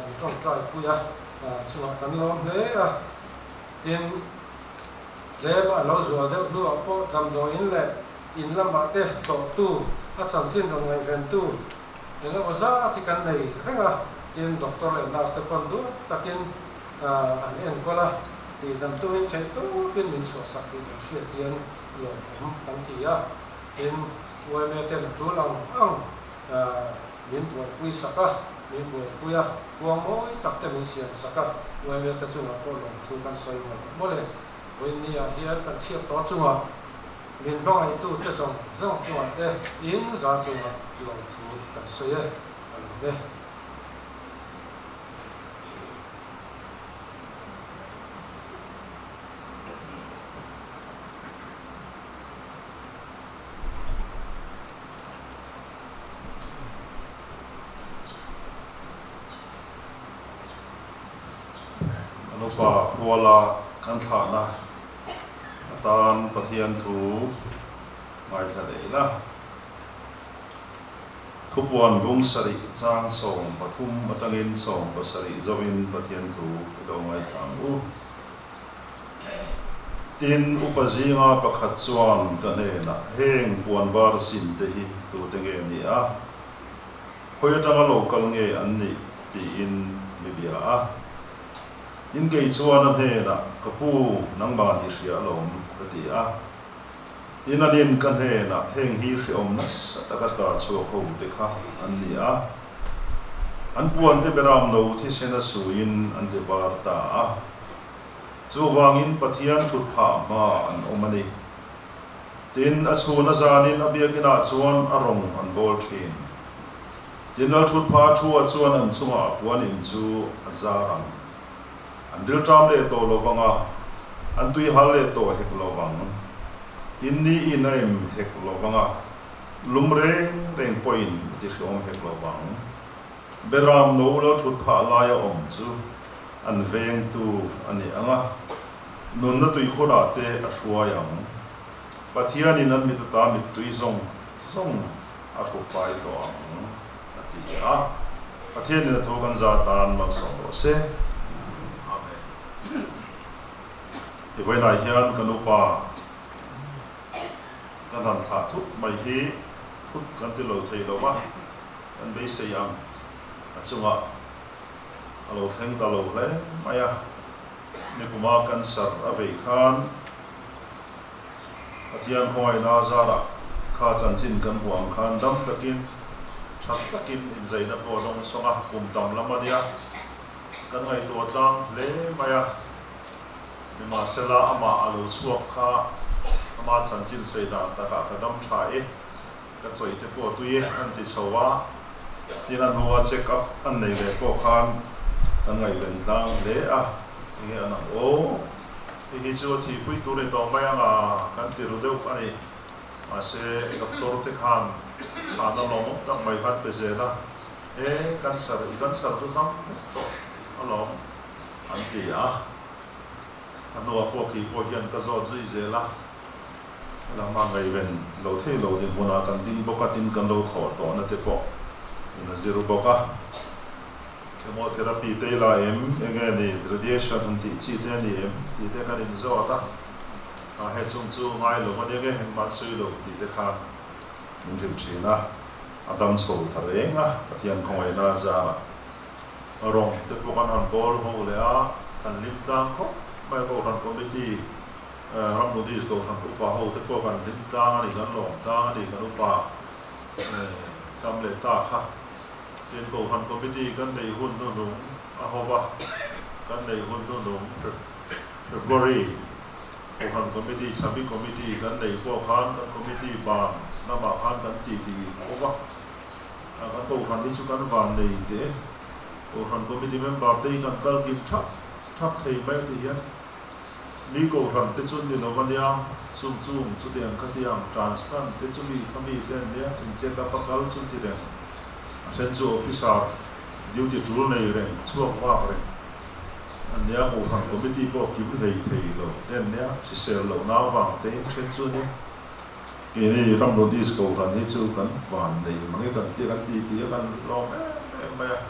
min tawngtai pui a, chungah kan lawm hle a. Tin, tlem a lo zual deuh hnuah pawh damdawiin leh In lamah te tlawhtu, a chanchin rawn ngaihventu eng emaw zat hi kan nei reng a, tin doctor leh nurse te pawn duat takin an enkawl a, tihdam tumin theih tawpin min chhuahsak tih kan hriat hian lawmawm kan ti a, tin yma ten a tul ang ang min buaipui sak a, min buaipui a, kuang mawi tak te min siam sak a, yma te chungah pawh lawmthu kan sawi mawlh mawlh e, vawiinni ah hian kan chhiat tawh chungah. Min hmangaihtute zawng zawng chungah te in za chungah lawmthu kan sawi e, a lawm e. An upa kuala kan thlahna atan Pathian thu ngaithla leh ila. Thupuan bung sarih chang 13 atangin 17 zawin Pathian thu i lo ngaithla ang u. Tin, upa zinga pakhat chuan ka hnenah, Heng puan var sin te hi tute nge ni a? Khawi atanga lo kal nge an nih? tiin mi bia a. Tin, kei chuan a hnenah, Ka pu, nangmah ni hria alawm, ka ti a. Tin, anin ka hnenah, Heng hi hreawm nasa taka ta chhuak ho te kha an ni a. An puan te beram no thisen a suiin an ti var ta a. Chuvangin Pathian thut phah hma an awm a ni. Tin, a chhun a zanin a biakinah chuan a rawng an bawl thin. Tin, lal thut phah thu-ah chuan an chungah a puan in chu a zar ang. An rilṭam leh tawh lo vang a, an tui hal leh tawh hek lo vang. Tin, ni in a em hek lo vang a, lum reng reng pawhin a ti hreawm hek lo vang. Beram no lal thut phah laia awm chu an vengtu a ni ang a, nunna tuikhurah te a hruai ang. Pathianin an mit ata mittui zawng zawng a hru fai tawh ang, a ti a. Pathianin a thu kan za tan malsawm rawh se. Amen. I vawiinah hian kan upa kan han thlah thut mai hi thut kan ti lo thei lo va. Kan beisei ang a chungah a lo thleng ta lo hle mai a, nikuma cancer a vei khan Pathian khawngaihna zarah kha chanchin kan hmuh ang khan dam takin tha takin inzaina pawh a dawng sawng a, kum tam lam a nia kan ngaihtuah tlang hle mai a, nimahsela amah a lo chhuak kha ama chanchin sawi dan takah ka dam tha e. Ka chawih te pawh tui e an ti chho a, tin a hnua check up an nei leh pawh khan kan ngaihven tlang hle a, enge an ang aw, hei hi chu a thihpui tur ni tawh mai ang a kan ti ru deuh a ni, mahse doctor te khan chhana lawmawm tak mai khan pe zel a, e cancer i cancer chu dam vek tawh alawm an ti a, a hnua pawh khi pawh hian ka zawt zui zel a. Lama ngaihven lo thei lo dinhmunah kan ding bawk a, tin kan lo thawh tawhna te pawh in a zir bawk a. Chemotherapy te i la em? Enge ni radiation han tih chi te a ni em? Tih te kan inzawt a, a he chung chu ngai lo a nia nge engmah an sawi lo tih te khan min hrilh thin a, a dam chho ta reng a, Pathian khawngaihna a zarah rawng te pawh kan han bawl ho leh a, kan hlim tlang khawp mai a Kohhran Committee Ram Buddhist Kohhran upa ho te pawh kan hlim tlang a ni, kan lawm tlang a ni, kan upa tam leh ta kha. Tin, Kohhran Committee kan neih hun hnuhnung a hawp a, kan neih hun hnuhnung February Kohhran Committee, Thlami Committee kan neih pawh khan kan Committee ban lamah khan kan titi hawp a, kan Kohhran hi chu kan van nei teh e, Kohhran Committee member te hi kan kal kim thap thap thei mai tih hian Mi kohhran te chu ni lo a nia, chung chung chutiang khatiang transplant te chu mi kha mi te an nia, in check up a kal chu ti reng, a then chu officer duty tul nei reng, chhuak vak reng an nia, kohhran committee pawh kim hlei thei lo te an nia, hrisel loh nau vang te in then chu a nia. Keini Ramrudis kohhran hi chu kan van nei mang e kan tia kan ti ti a kan lawm em em mai a.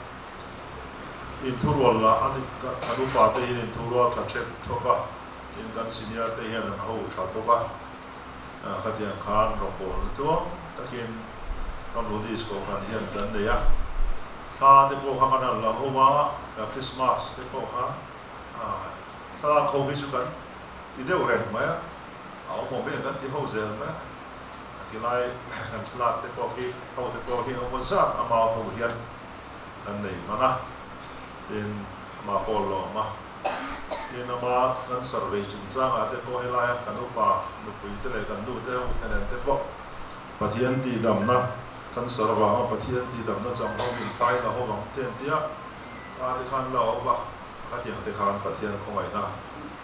Inthurual lah an kan upa te hian inthurual tha hrep thawk a, tin kan senior te hian an ho tha bawk a, khatiang khan rawngbawlna tluang takin Ramludis Kohhran hian kan nei a, thla te pawh kha kan han la ho a, Christmas te pawh kha thlalak ho hi chu kan ti deuh reng mai a, a awm awm em kan ti ho zel mai a, khilai kan thlalak te pawh khi ho te pawh khi engemaw zat ama ho hian. Kan nei hman a, tin amah pawh lawm a. Tin, ama cancer vei chungchangah te pawh helaia kan upa nupui te leh kan nu te ho te nen te pawh Pathian tihdamna, cancer avanga Pathian tihdamna chang ho min thlai la ho ang te an tia, kha te khan la awm a, khatiang te khan Pathian khawngaihna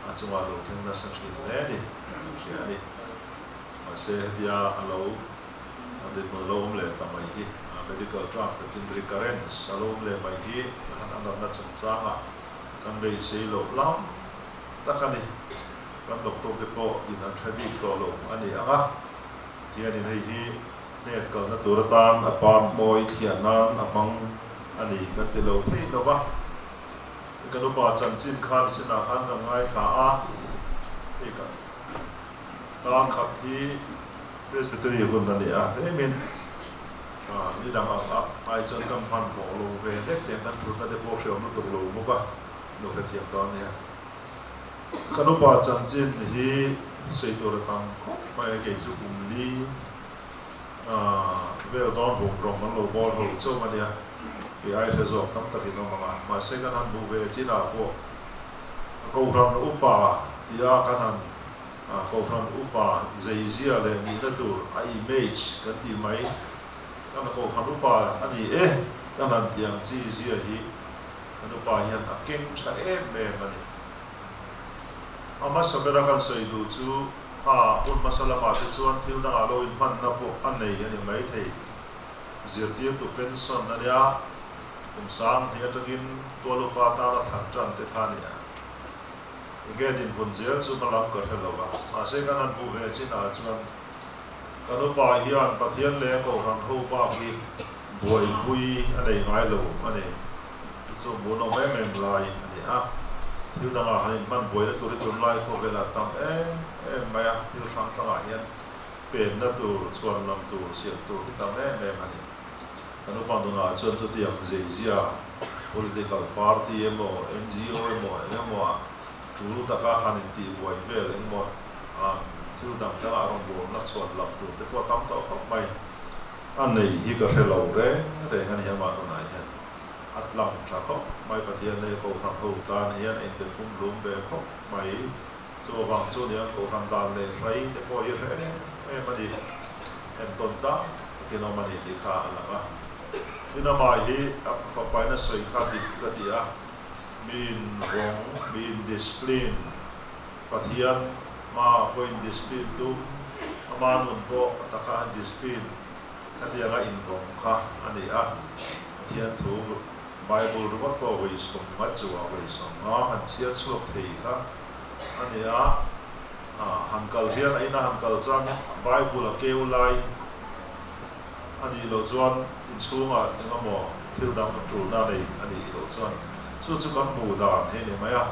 a chungah lo thleng nasa thin hle a ni, kan hria a ni. Mahse hetia a lo a dinhmun lo awm leh ta mai hi, medical term takin recurrence a lo awm leh mai hi han a natna chungchangah kan beisei loh lam tak a ni. Kan doctor te pawh in an hre bik tawh lo a ni ang a, Pathianin hei hi hnen kalna tur atan a par mawi thliah nan a hmang a ni kan ti lo thei lo va. Kan upa chanchin kha nichinah khan kan ngaithla a, hei kan tan khat hi Presbytery hun a ni a, tlemin ni dang ang a ai chuan kan hmanhmawh lo ve hlek teh kan thutna te pawh hriam lutuk lo bawk a, lo hrethiam dawn nia. Kan upa chanchin hi sawi tur a tam khawp mai a, kei chu kum li vel dawn rum rawng an lo bawl ho chauh a nia, kei ai hre zawk tam takin awm ang a, mahse kan han hmuh ve chinah pawh Kohhran upa tia kan han Kohhran upa zeizia leh nihna tur a image kan tih mai, kan Kohhran upa a ni e kan han tih ang chi zia hi kan upa hian a keng tha em em a ni. A hmasa bera kan sawi duh chu a hun hmasa lamah te chuan thil dangah lo inhmanna pawh a nei a ni maithei. Zirtirtu pension a nia, kum 2000 atangin tual upa tana thlan tan te kha a ni a. Enge dinhmun zel chu hma lam ka hre lo a, mahse kan han hmuh ve chinah chuan kan upa hian Pathian leh a Kohhran ho bak hi buaipui a nei ngai lo a ni. Chu chu hmuhnawm em em lai a ni a, thil dangah han inhman buaina tur hi tunlai khawvelah tam em em mai a, thil hrang hrangah hian penna tur, chhuanlam tur, siam tur hi tam em em a ni. Kan upa nunah chuan chutiang zeizia political party emaw, NGO emaw eng emaw ah tul taka han intihbuai vel eng emaw thil dang dangah rawngbawlna chhuan lam tur te pawh a tam tawh khawp mai. A nei hi ka hre lo reng reng a ni amah nunah hian a tlang tha khawp mai. Pathian leh Kohhran ho tan hian a inpe pumhlum ve khawp mai. Chu avang chu nia Kohhran dan leh hrei te pawh hi hre em em a ni. Entawn tlang takin awm a ni tih kha a lang a. Tin amah hi a fapain a sawi kha dik ka ti a, mi invawng, mi indiscipline, Pathian hmaah pawh indiscipline tum, ama nun pawh a taka indiscipline khatianga invawng kha a ni a. Pathian thu Bible ringawt pawh vawi 50 chungah vawi 50 han chhiar chhuak thei kha a ni a. Han kal hian a ina han kal chang hian Bible a keu lai a nih loh chuan inchhungah eng emaw thil dang tulna nei a nih loh chuan chu chu kan hmuh dan hi a ni mai a.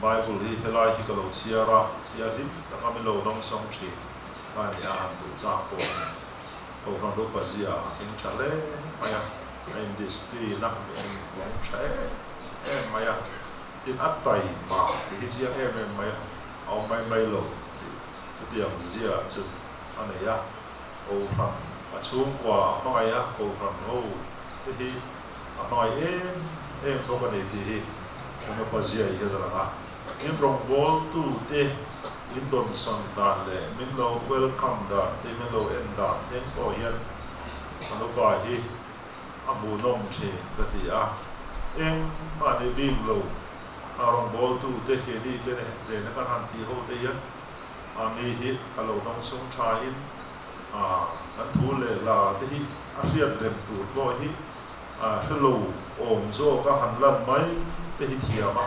Bible hi helai hi ka lo chhiar a tia hlim taka min lo dawngsawng thin kha a ni a, han duh chak pawh a ni. Kohhran upa zia a thleng tha hle mai a, a indiscipline a, mi a invawng tha em em mai a, tin a taima tih hi chiang em em mai a, a awm mai mai lo tih chutiang zia chu a nei a, Kohhran a chhungkua a hmangaih a, Kohhran ho te hi a hmangaih em em bawk a ni tih hi kan upa zia hi a lang a. Min rawngbawltu te min dawnsawn dan leh min lo welcome dan te, min lo en dan thleng pawh hian kan upa hi a hmuhnawm thin ka ti a. Engmah ni bik lo a rawngbawltu te keini te nena kan han tih ho te hian a mi hi a lo dawngsawng thain kan thu leh la te hi a hriat rem tur pawh hi hre lo awm zawk a han lan mai te hi thiam a,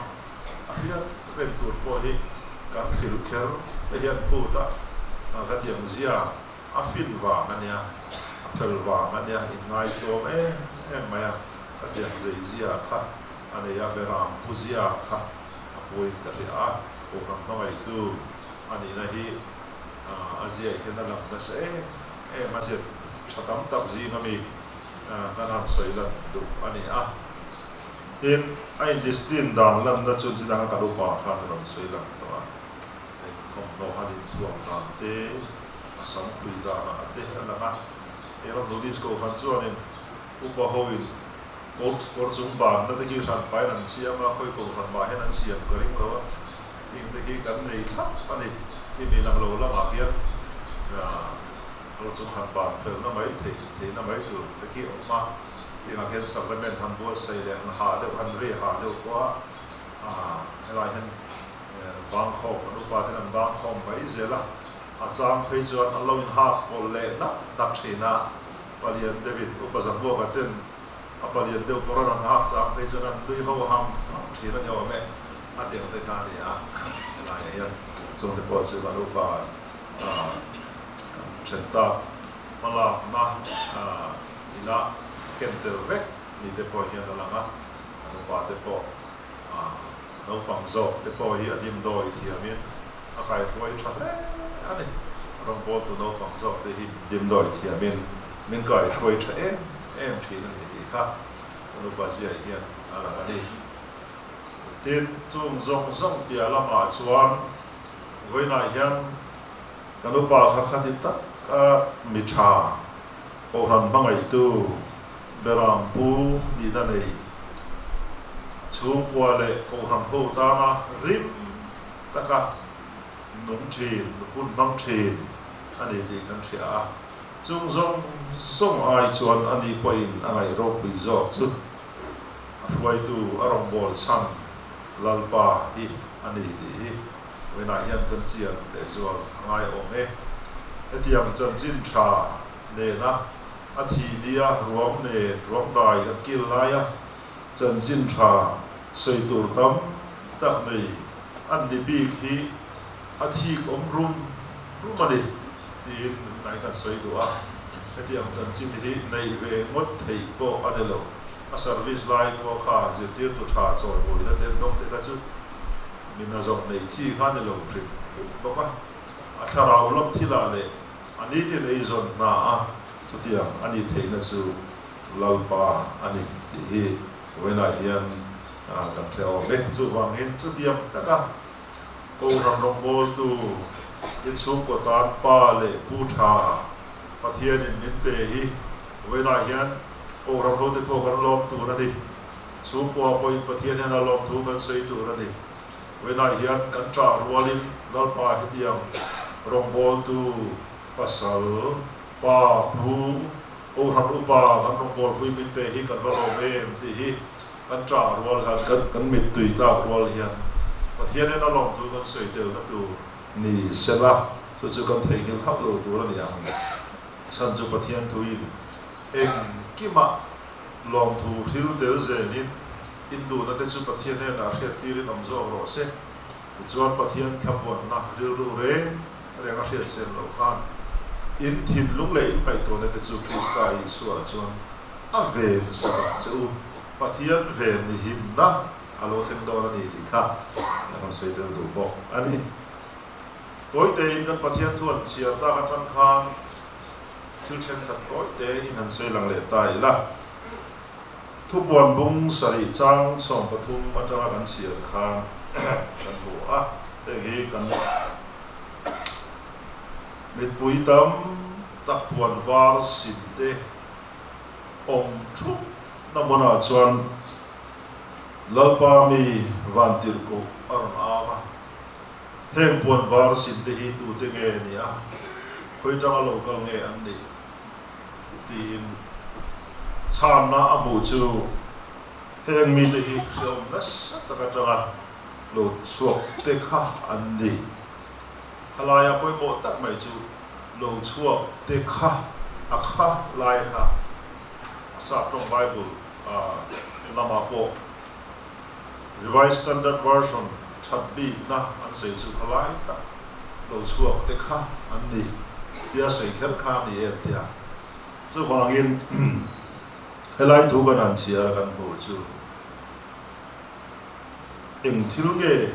a hriat rem tur pawh hi kan hrilh kher te hian phut a, ka tiang zia a fin vang a nia, a fel vang a nia, inngaihtlawm em em mai a, ka tiang zei zia kha a nei a, Beram pu zia kha a puiin ka hria a, Kohhran hmangaihtu a nihna hi a ziaih hian a lang nasa em em a, zet tha tam tak zing ami kan han sawi lan duh a ni a. Tin, a indiscipline dan lanna chu chi danga kan upa khan a rawn sawi lang tawh a, hei thawmhnaw han inthuam dan te, a sam khui danah te a lang a. Hei ramhnu disco khan chuanin upa hoin kawr chung banna te khi hran pahin an siam a, khawi kohhran mah hian an siam ka ring lo a. Heng te khi kan nei thlap a ni. Khi mi lang lo lamah khian ro chung han ban felna mai theih theihna mai tur te khi a awm a. Hengah khian sacrament han buatsaih leh han hah deuh han reh hah deuh pawh a helaiah hian bangkhawm an upa ten an bangkhawm mai zel a. A chang phei chuan an lo inhak pawlh leh nak nak thin a. Palian deuhin upa Zabuaka ten a palian deuh kawr an han hak chang phei chuan an nui ho ham ham thin a ni awm e, a ti ang te kha a ni a, helaiah hian chungte pawh chu kan upa kan then tak hmalakna ina ken tel vek ni te pawh hian a lang a, kan upa te pawh naupang zawk te pawh hi a dimdawi thiamin a kaihruai tha hle a ni. Rawngbawltu naupang zawk te hi min dimdawi thiamin min kaihruai tha em em thin a ni tih kha kan upa ziaih hian a lang a ni. Tin, chung zawng zawng piah lamah chuan vawiinah hian kan upa kha khati taka mi tha, Kohhran hmangaihtu Berampu nihna nei chhungkua leh Kohhran ho tana rim taka nung thin, hun hmang thin a ni tih kan hria a. Chung zawng zawng ai chuan a ni pawhin a ngaih ropui zawk chu a hruaitu a rawngbâwl chhan Lalpa hi a ni tih hi vawiinah hian kan chian lehzual a ngai awm e. Hetiang chanchin tha nena a thih nia ruang nen ruang dai kan kil laia chanchin tha sawi tur tam tak nei an ni bik hi a thik awm rum rum a ni tiin nai kan sawi duh a. Hetiang chanchin hi neih ve ngawt theih pawh a ni lo. A service lai pawh kha zirtirtu tha chawimawina te an dawng te kha chu mi hna zawng neih chi kha a ni lo hrim hrim bawk a. A thlarau lam thilah leh a nitin eizawn hna a chutiang a nih theihna chu Lalpa a ni tih hi vawiinah hian kan hre awm e. Chuvangin chutiang taka Kohhran rawngbawltu inchhungkaw tan pa leh pu tha Pathianin min pe hi vawiinah hian Kohhran hote pawh kan lawm tur a ni. Chhungkua pawhin Pathian hian a lawm thu kan sawi tur a ni. Vawiinah hian kan ṭah rualin Lalpa hetiang rawngbawltu pasal, pa, pu, Kohhran upa kan rawngbawlpui min pe hi kan va lawm em tih hi kan ṭah rual hian kan kan mittui tlak rual hian Pathianin a lawm thu kan sawi telna tur ni sela chu chu kan theihnghilh hauh lo tur a ni ang. Chhan chu Pathian thuin engkimah lawmthu hril tel zelin induhna te chu Pathian hnenah hriattirin awm zawk rawh se. Tichuan Pathian thlamuanna rilru reng reng a hriat sen loh khan in thinlung leh in ngaihtuahna te chu Krista Isua chuan a ven sak ang che u. Pathian ven ni himna a lo thleng dawn a ni tih kha a kan sawi tel duh bawk a ni. Tawitein kan Pathian thu an chhiar tak atang khan thil thenkhat tawitein han sawi lang leh ta ila. Thupuan bung sarih chang 13 atanga kan chhiar khan kan hmu a, heng hi kan mipui tam tak puan var sin te awm thup na hmunah chuan Lalpa mi vantirhkoh a rawn au a, heng puan var sin te hi tute nge ni a, khawi tanga lo kal nge an nih? Tiin chhanna a hmuh chu heng mite hi hreawm nasa tak atanga lo chhuak te kha an ni. Khalaia pawimawh tak mai chu lo chhuak te kha a kha lai kha a sap tawng Bible lamah pawh Revised Standard Version that bikna an sawi chu khalai tak lo chhuak te kha an ni tia sawi kher kha a ni em tia. Chuvangin helai thu kan han chhiar a kan hmuh chu eng thil nge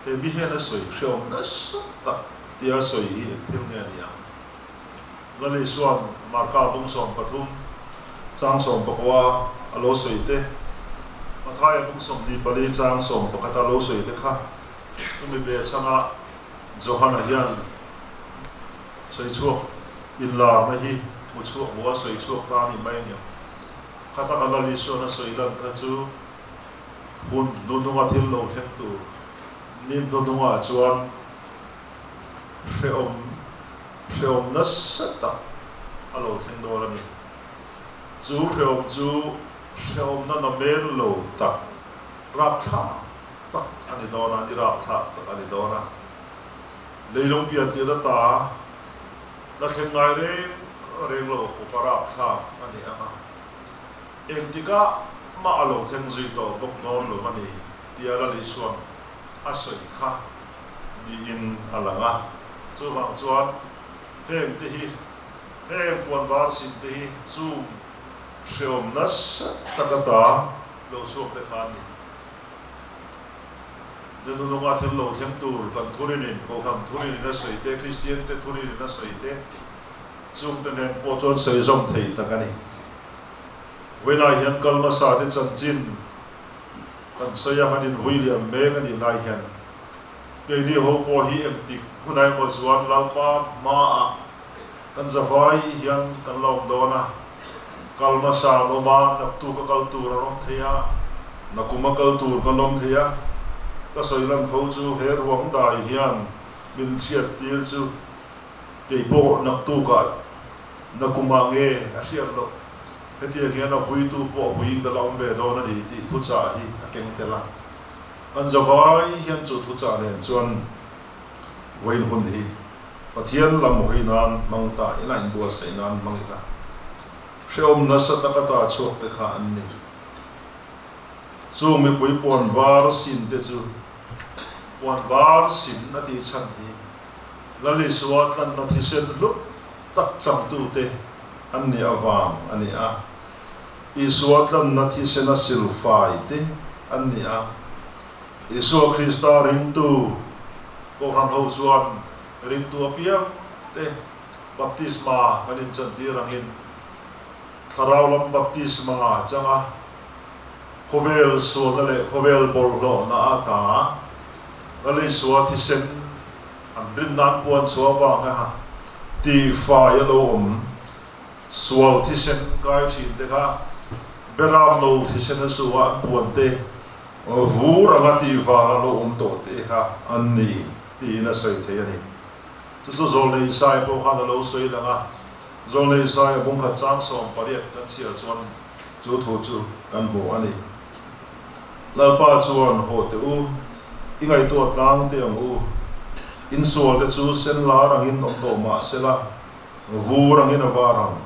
he mi hian a sawi hreawm nasa tak tia sawi hi eng thil nge a ni ang? Lali chuan Marka bung 13 chang 19 a lo sawi te, Mathaia bung 24 chang 11 a lo sawi te kha chumi be chhanga Johana hian sawi chhuak inlarna hi hmu chhuak hmu a sawi chhuak ta a ni mai aniang. Khataka Lali chuan a sawi lan kha chu hun hnuhnunga thil lo thleng tur. Ni hnuhnungah chuan hrehawm hrehawm nasa tak a lo thleng dawn a ni. Chu hrehawm chu hrehawmna namen lo tak, rapthlak tak a ni dawn a, ni rapthlak tak a ni dawn a. Leilung pian tir ata la thleng ngai reng reng lo khawpa rapthlak a ni ang a. Engtikah mah a lo thleng zui tawh bawk dawn lo a ni tia Lal Isua'n a sawi kha niin a lang a. Chuvang chuan heng te hi, heng puan var sin te hi chung hrehawm nasa tak ata lo chhuak te kha an ni. Nunununga thil lo thleng tur kan thurinin, Kohhran thurinin a sawi te, Kristian te thurinin a sawi te, Chungte nen pawh chuan sawi zawm thei tak a ni. Vawiinah hian kal hmasa te chanchin kan sawi a, kan invui liam mek a nih lai hian keini ho pawh hi engtik hunah emaw chuan Lalpa hmaah kan zavai hian kan la awm dawn a, kal hmasa an awm a, naktuk a kal tur an awm thei a, nakum a kal tur kan awm thei a, ka sawi lan fo chu he ruang dai hian min hriat tir chu Kei pawh naktukah nakumah nge a hriat loh, hetiang hian a vuitu pawh a vuiin ka la awm ve dawn a ni tih thuchah hi a keng tel a. Kan zavai hian chu thuchah nen chuan vawiin hun hi Pathian lam hawi nan hmang ta ila, inbuatsaih nan hmang ila, hrehawm nasa taka ta chhuak te kha an ni. Chung mipui puan var sin te chu puan var sin a tih chhan hi Lalisua tlanna thisen hlut tak changtute an nih avang a ni a, Isua tlanna thisena silfai te an ni a. Isua Krista ringtu Kohhran ho chuan ringtu apiang te baptisma kan inchantir angin Thlarau lam baptisma changa khawvel sualna leh khawvel bawlhhlawhna ata Lalisua thisen An rin nan puan chhuah avanga tihfai a lo awm. Sual thisen kai thin te kha Beram no thisen a su a, an puan te vur anga tihvar a lo awm tawh te kha an ni tiin a sawi thei a ni. Chu chu Zawlnei Isai pawh khan a lo sawi lang a, Zawlnei Isai a bungkhat chang 18 kan chhiar chuan chu thu chu kan hmu a ni. Lalpa chuan, Haw teh u, i ngaihtuah tlang teh ang u. Insual te chu sen lar angin awm tawh mah sela, vur angin a var ang.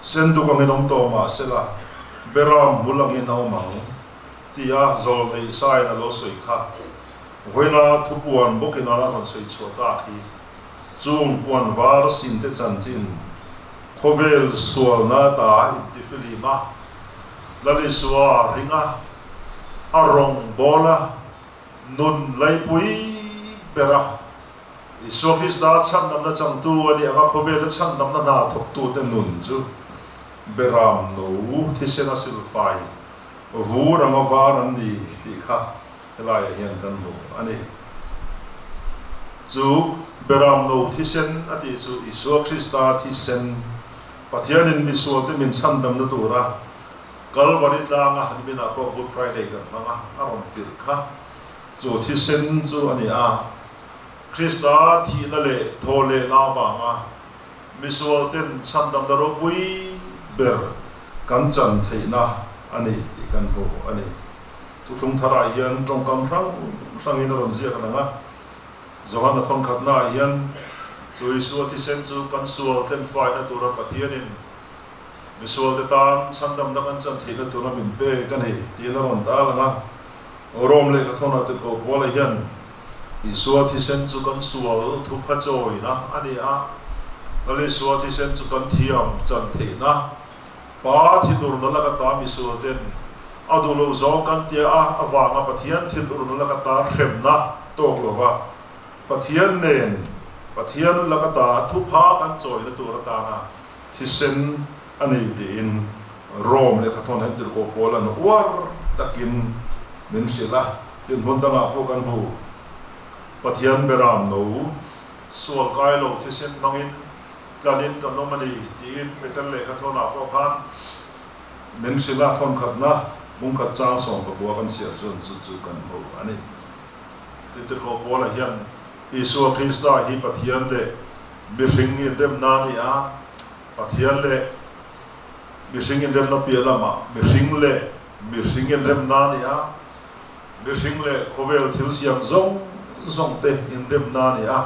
Sen duk angin awm tawh mah sela, beram hmul angin a awm ang, tia Zawlnei Isaia'n a lo sawi kha. Vawiina thupuan bawkin a la rawn sawi chhuah tak hi, chung puan var sin te chanchin khawvel sualna ta intifilima, Lalisua ringa a rawngbâwl a nun laipui ber a, Isua Krista chhandamna changtu a nih anga khawvela chhandamna hna thawktute nun chu beram no thisen a silfai vur anga var an ni tih kha helaiah hian kan hmu a ni. Chu beram no thisen a tih chu Isua Krista thisen Pathianin misualte min chhandamna tura Kalvari tlanga niminah pawh Good Friday kan hmang a, a rawn tirh kha chu thisen chu a ni a. Krista thihna leh thawhlehna avanga misualten chhandamna ropui ber kan chan theihna a ni tih kan hmu a ni. Thuthlung tharah hian tawngkam hrang hrangin a rawn ziak lang a. Johana thawnkhatnaah hian chu Isua thisen chu kan sual tlenfaina tura Pathianin misualte tan chhandamna kan chan theihna tura min pek a ni tiin a rawn tar lang a. Rome lehkha thawnah tirhkoh Paula hian Isua thisen chu kan sual thupha chawina a ni a, Lal Isua thisen chu kan thiam chan theihna Pa thinurna laka ta misualten a duh loh zawng kan tia a avanga Pathian thinurna laka ta hremna tawk lova Pathian nen Pathian laka ta thupha kan chawina tur atana thisen a ni tiin Rome lehkha thawn hen tirhkoh pawl an uar takin min hrilh a, tin hmun dangah pawh kan hmu Pathian beram no sual kai lo thisen hmangin Tlanin kan awm a ni, tiin Peter lehkha thawnah pawh khan min hrilh a, thawnkhatna bungkhat chang 19 kan chhiar chuan chu chu kan hmu a ni. Tirhkoh Paula hian Isua Krista hi Pathian leh mihring inremna a ni a, Pathian leh mihring inremna piah lamah mihring leh mihring inremna a ni a, mihring leh khawvel thil siam zawng zawng te inremna a ni a.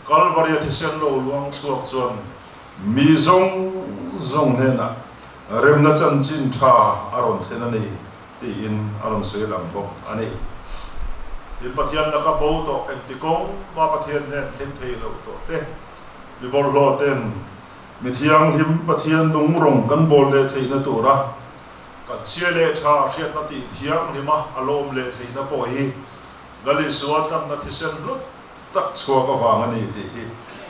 Kalvaria thisen lo luang chhuak chuan mi zawng zawng hnenah remna chanchin tha a rawn thlen a ni tiin a rawn sawi lang bawk a ni. Tin, Pathian laka bo tawh engti kawng mah Pathian hnen thleng thei loh tawh te, mi bawlhhlawh ten mi thianghlim Pathian nung rawng kan bawl leh theihna tura kan chhia leh tha hriatna tih thianghlima a lawm leh theihna pawh hi Lal Isua tlanna thisen hlut tak chhuak avang a ni tih hi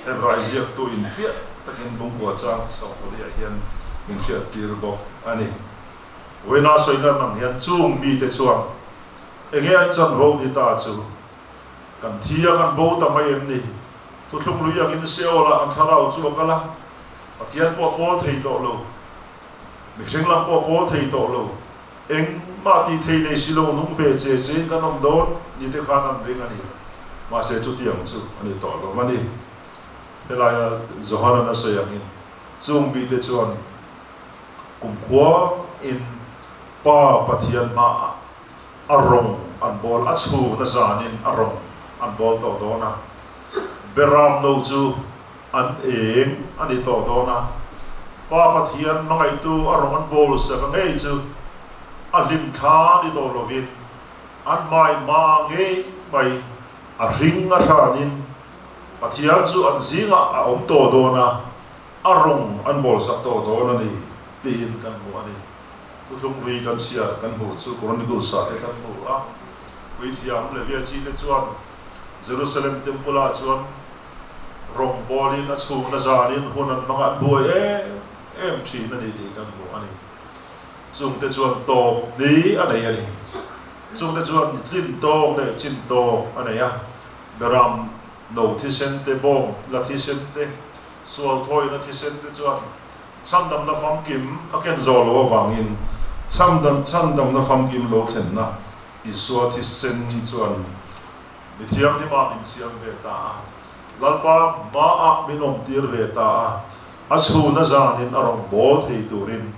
Hebrai ziaktu infiah takin bungkua chang sawmpali ah hian min hriattir bawk a ni. Vawiina sawi lan ang hian chung mite chuan enge an chanvo ni ta chu kan thi a kan bo ta mai em ni? Thuthlung lui angin Seol-ah kan thlarau chu a kal a, Pathian pawh a pawl thei tawh lo, mihring lam pawh a pawl thei tawh lo. Engmah tih thei nei si lo nung ve che chein kan awm dawn ni te khan an ring a ni. Mahse chutiang chu a ni tawh lo a ni. Helaia Johanan a sawi angin chung mite chuan kumkhua in Pa Pathian hmaah a rawng an bawl, a chhun a zanin a rawng an bawl tawh dawn a. Beram no chu an eng a ni tawh dawn a, Pa Pathian hmangaihtu a rawng an bawl sak a ngei chu a hlim thla ni tawh lovin an hmai hma ngei mai a hring a hranin Pathian chu an zingah a awm tawh dawn a, a rawng an bawl sak tawh dawn a ni tiin kan hmu a ni. Thuthlung hlui kan chhiar kan hmuh chu Chronicles ah te kan hmu a, Puithiam Levia chi te chuan Jerusalem Temple ah chuan rawngbawlin a chhungna zanin hun an hmang an buai em em thin a ni tih kan hmu a ni. Chungte chuan tawp ni a nei a ni. Chungte chuan tlin tawk leh chin tawk a nei a. Beram no thisen te, bawng la thisen te, sual thawina thisen te chuan chhandamna famkim a ken zawh loh avangin chhandam chhandamna famkim lo thlenna Isua thisen chuan Mi thianghlimah min siam ve ta a, Lalpa hmaah min awmtir ve ta a, a chhuna zanin a rawn bawl thei turin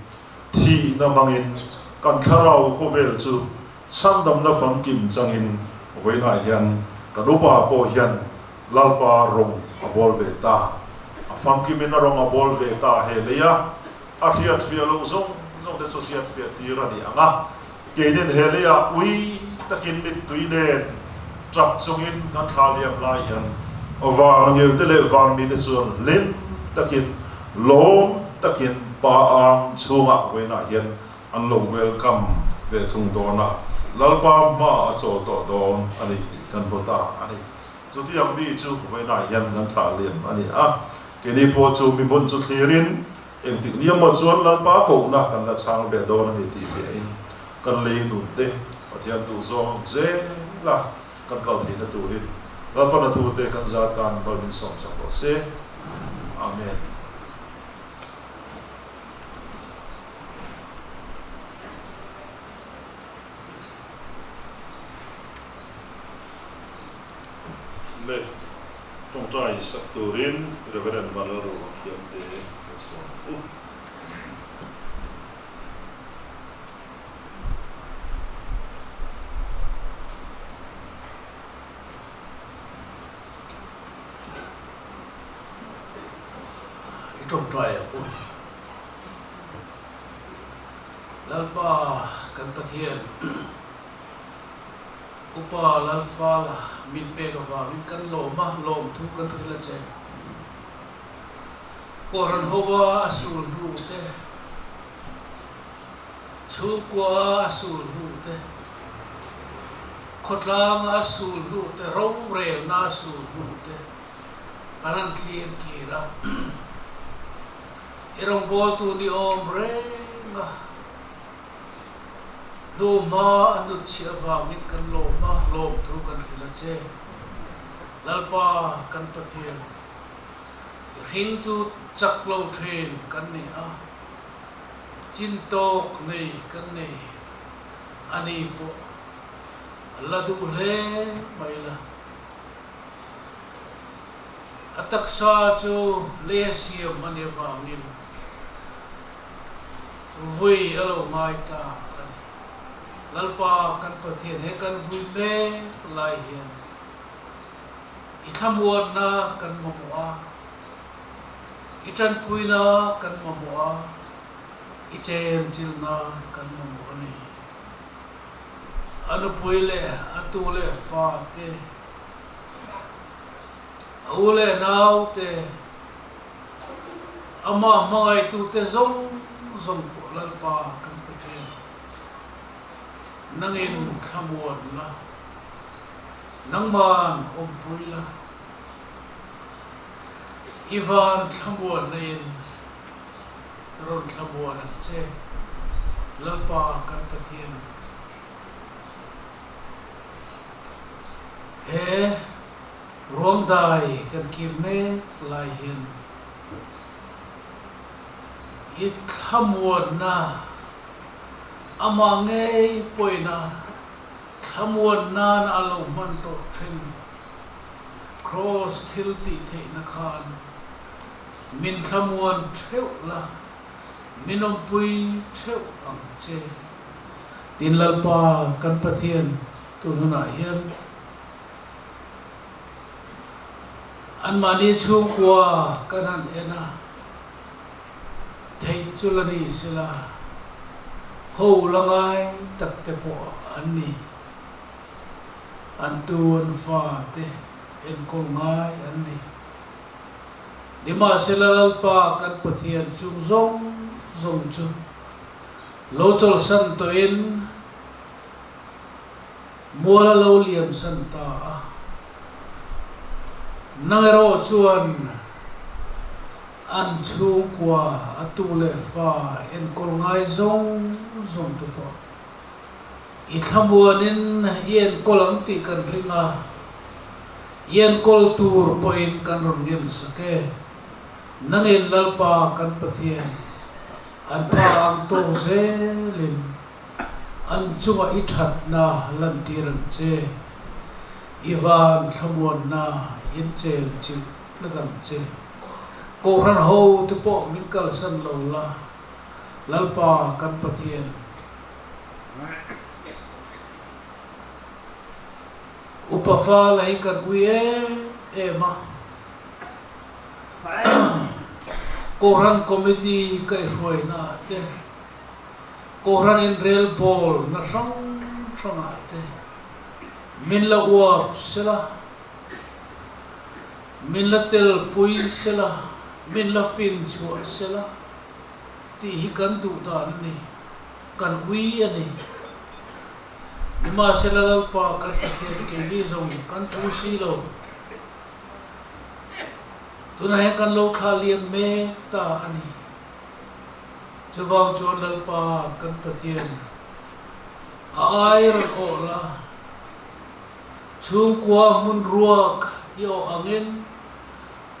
thihna hmangin kan thlarau khawvel chu chhandamna famkim changin vawiinah hian kan upa pawh hian Lalpa rawng a bawl ve ta. A famkimin a rawng a bawl ve ta he lei a, a hriatfiah loh zawng zawng te chu hriatfiah tir a ni ang a. Keinin he leiah ui takin mittui nen tap chungin kan thla liam lai hian van ngilte leh van mite chuan hlim takin lawm takin pa ang chhungah vawiinah hian an lo welcome ve thung dawn a, Lalpa hma a chawl tawh dawn a ni tih kan hmu ta a ni. Chutiang mi chu vawiinah hian kan thlah liam a ni a, keini pawh chu mi hmun chu thlirin Engtik ni emaw chuan Lalpa kohna kan la chhang ve dawn a ni tih hliahin kan lei nun te Pathian duh zawng zela kan kal theihna turin Lalpa na thu te kan zar tan bal min sawm sak rawh se. Amen. Le tawngtai sak turin Reverend Vanlalruma Thiamte kan sawm u. I tawngtai ang u. Lalpa kan Pathian. Upa Lalfala min pek avangin kan lawm a, lawmthu kan ril a che. Kohhran hova a sul hnu te, chhungkua a sul hnu te, khawtlanga a sul hnu te, rorelna a sul hnu te kan han thlir kir a. I rawngbawltu ni awm reng a. Hnuhma a nut chhiah avangin kan lawm a, lawmthu kan hrilh a che. Lalpa kan Pathian, i hring chu chak lo thin kan ni a, chin tawk nei kan nei a ni pawh. La duh hle mai la. A taksa chu leia siam a nih avangin vui a lo ngai ta a ni. Lalpa kan Pathian he kan vui mek lai hian i thlamuanna kan mamawh a, i tanpuina kan mamawh a, i chenchilna kan mamawh a ni. A nupui leh a tu leh fa te, a u leh nau te, amah hmangaihtute zawng zawng pawh Lalpa kan pe thin. Nangin thlamuan la, nangman awmpui la, i van thlamuanna in rawn thlamuan ang che, Lalpa kan Pathian. He ruangdai kan kir mek lai hian i thlamuanna amah ngei pawina thlamuan nana a lo hman tawh thin Kraws thil tih theihna khan Min thlamuan theuh la, min awmpui theuh ang che. Tin Lalpa kan Pathian tun hunah hian anmahni chhungkua kan han en a, theih chu la ni sela, ho la ngai tak te pawh an ni. An tu an fa te enkawl ngai an ni. Nimahsela Lalpa kan Pathian chung zawng zawng chu lo chawlhsan tawhin mual a lo liamsan ta a. Nang erawh chuan an chhungkua a tu leh fa enkawl ngai zawng zawng te pawh I thlamuanin i enkawl ang tih kan ring a, i enkawl tur pawhin kan rawn ngen sak e. Nangin Lalpa kan Pathian, an pa ang tawk zelin an chungah i thatna lantir ang che. I van thlamuanna in chen chilh tlat ang che. Kohhran ho te pawh min kalsan lo la, Lalpa kan Pathian. Upa fala hi kan ui em em a, Kohhran Committee kaihhruaina ah te, Kohhran inrelbawl na hrang hrang ah te min la uap sela, min la telpui sela, min la fin chhuah sela tih hi kan duh dan a ni. Kan ui a ni. Nimahsela Lalpa kan Pathian keini zawng kan thu si lo. Tunah hian kan lo thlah lian mek ta a ni. Chuvang chuan Lalpa kan Pathian a ai rawn awh la, chhungkua hmun ruak i awh angin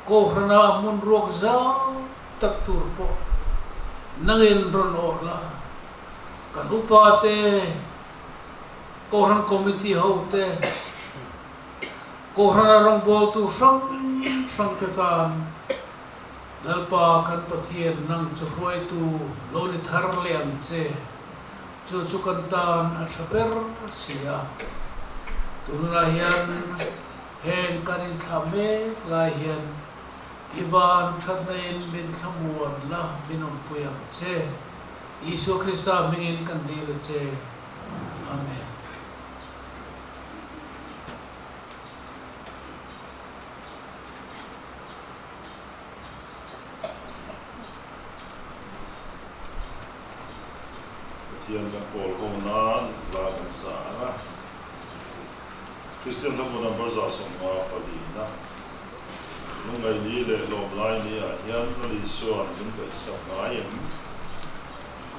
Kohhrana hmun ruak zau tak tur pawh nangin rawn awh la, kan upa te, Kohhran Committee ho te, Kohhrana rawngbawltu hrang hrang te tan Lalpa kan Pathian nang chu hruaitu lo ni thar leh ang che, chu chu kan tan a tha ber si a. Tunah hian. Heng kan inthlah mek lai hian i van thatna in min thlamuan la, min awmpui ang che. Isua Krista hmingin kan dil a che. Amen. Pathian kan pawl ho nan hla kan sa ang a. Kristian hlabu number 154 na lungngaih ni leh lawmlai ni ah hian Lal Isua'n min ngaihsak ngai em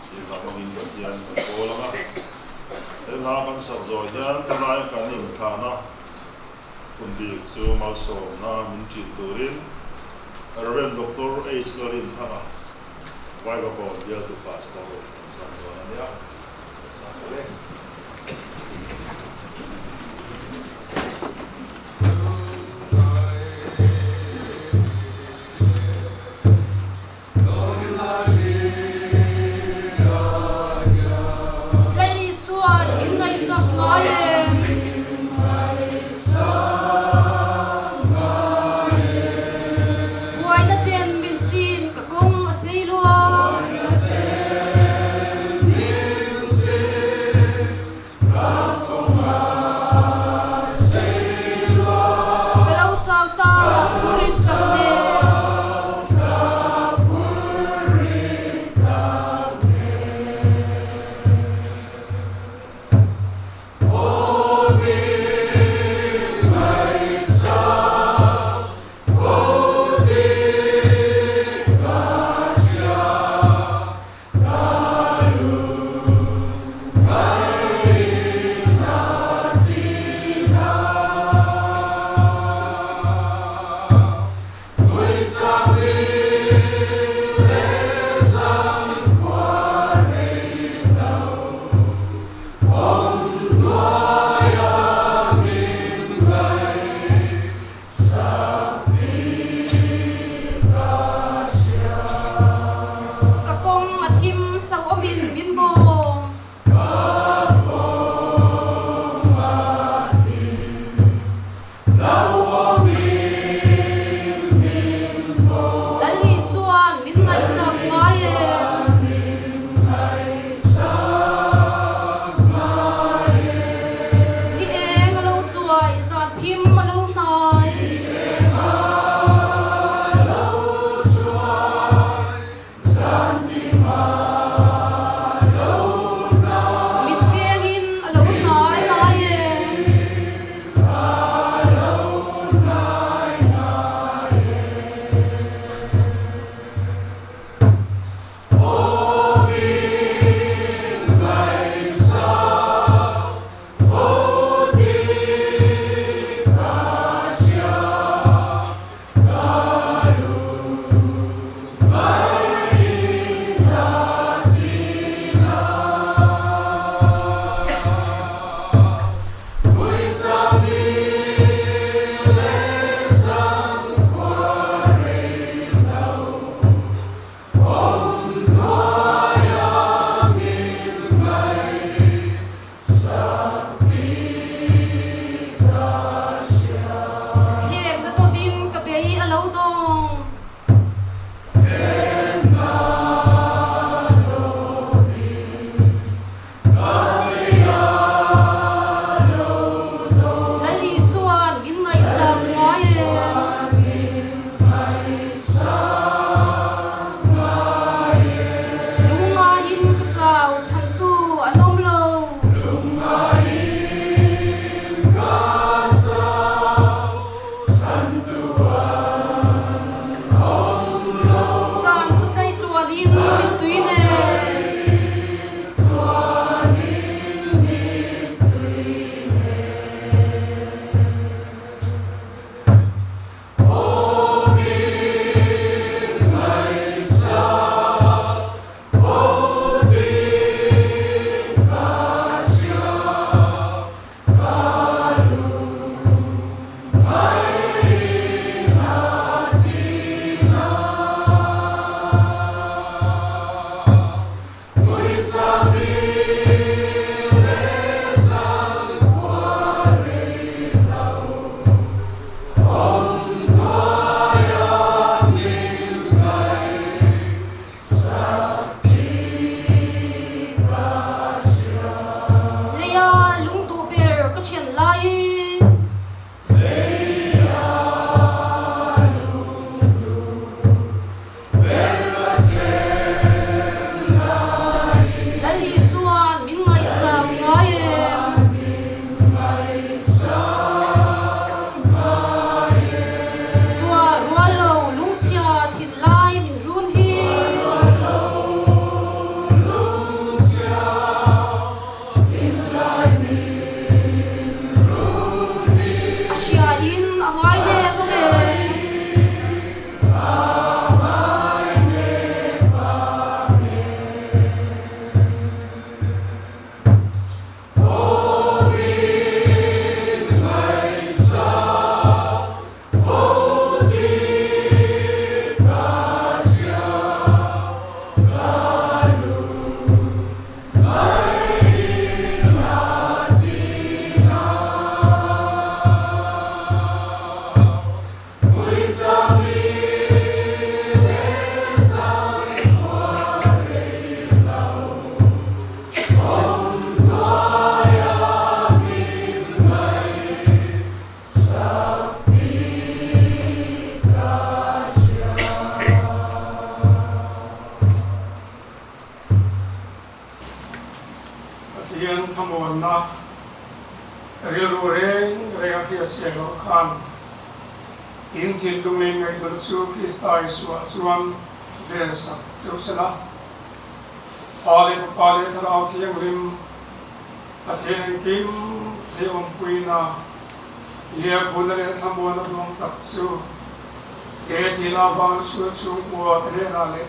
tih hla hmangin Pathian kan kawl ang a. He hla kan sak zawh hian helaia kan inthlahna hun bik chu malsawmna min ṭin turin Rev. Doctor H. Lalinthanga, Vaivakawn bialtu Pastor kan sawm dawn a nia. Ka sa mawle. Zan thim a lo hnai. Mit vengin a lo hnai ngai e. Thlemna dawvin ka bei a lo dawng. Lal Isua'n min ngaihsak ngai em? Lungngaiin ka chau chhantu an awm lo. Zan khawtlai tluanin mittui nen. Leia lungduh ber ka then lai i. Lal Isua'n min ngaihsak ngai em? Tuar rual lo lungchhia thinlai min run hi. A hriain a ngai nep ang em? Pathian thlamuanna rilru reng reng a hriat siah loh khan in thinlung leh ngaihtuahna chu Krista Isuah chuan vel sak cheu se la. Pa leh Fapa leh Thlarau Thianghlim Pathian engkim thei awmpuina Liakhuna leh thlamuana duang tak chu he thil avang sual chhungkua te hnenah leh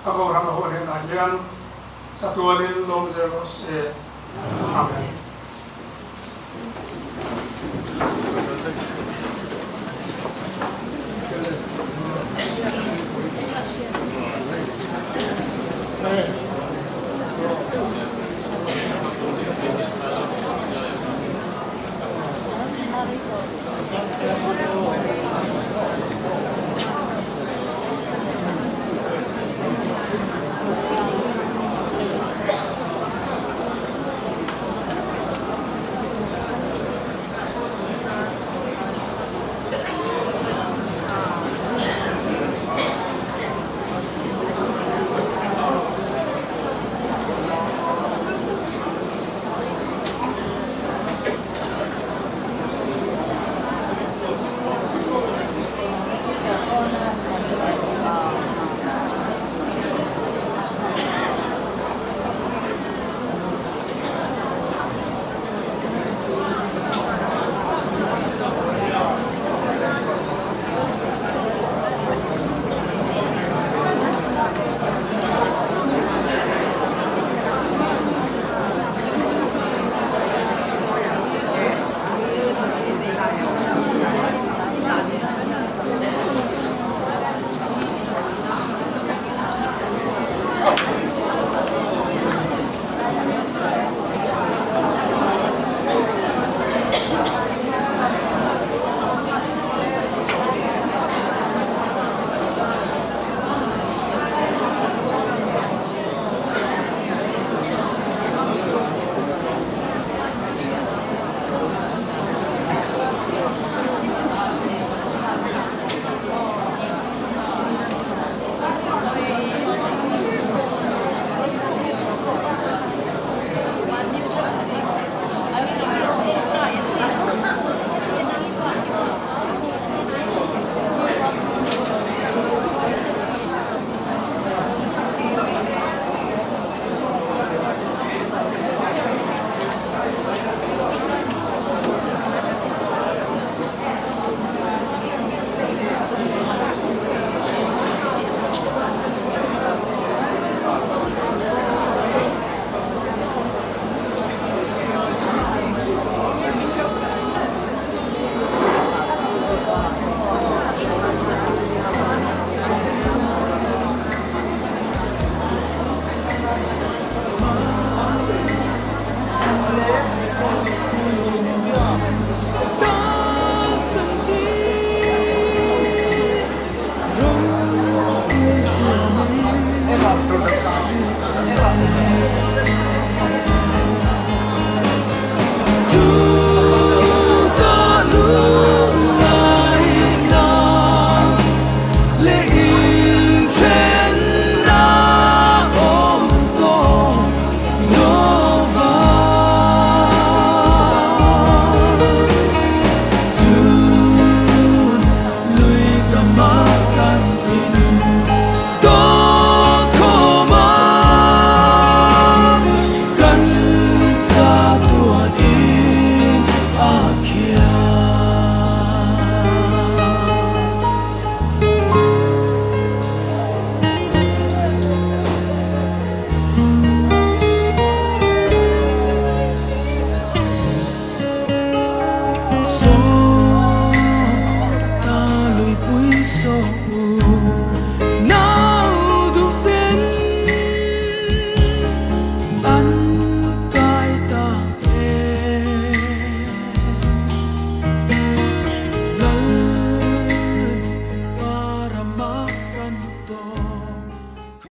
a kohhran ho hnenah hian chatuanin lawm zel rawh se. Amen.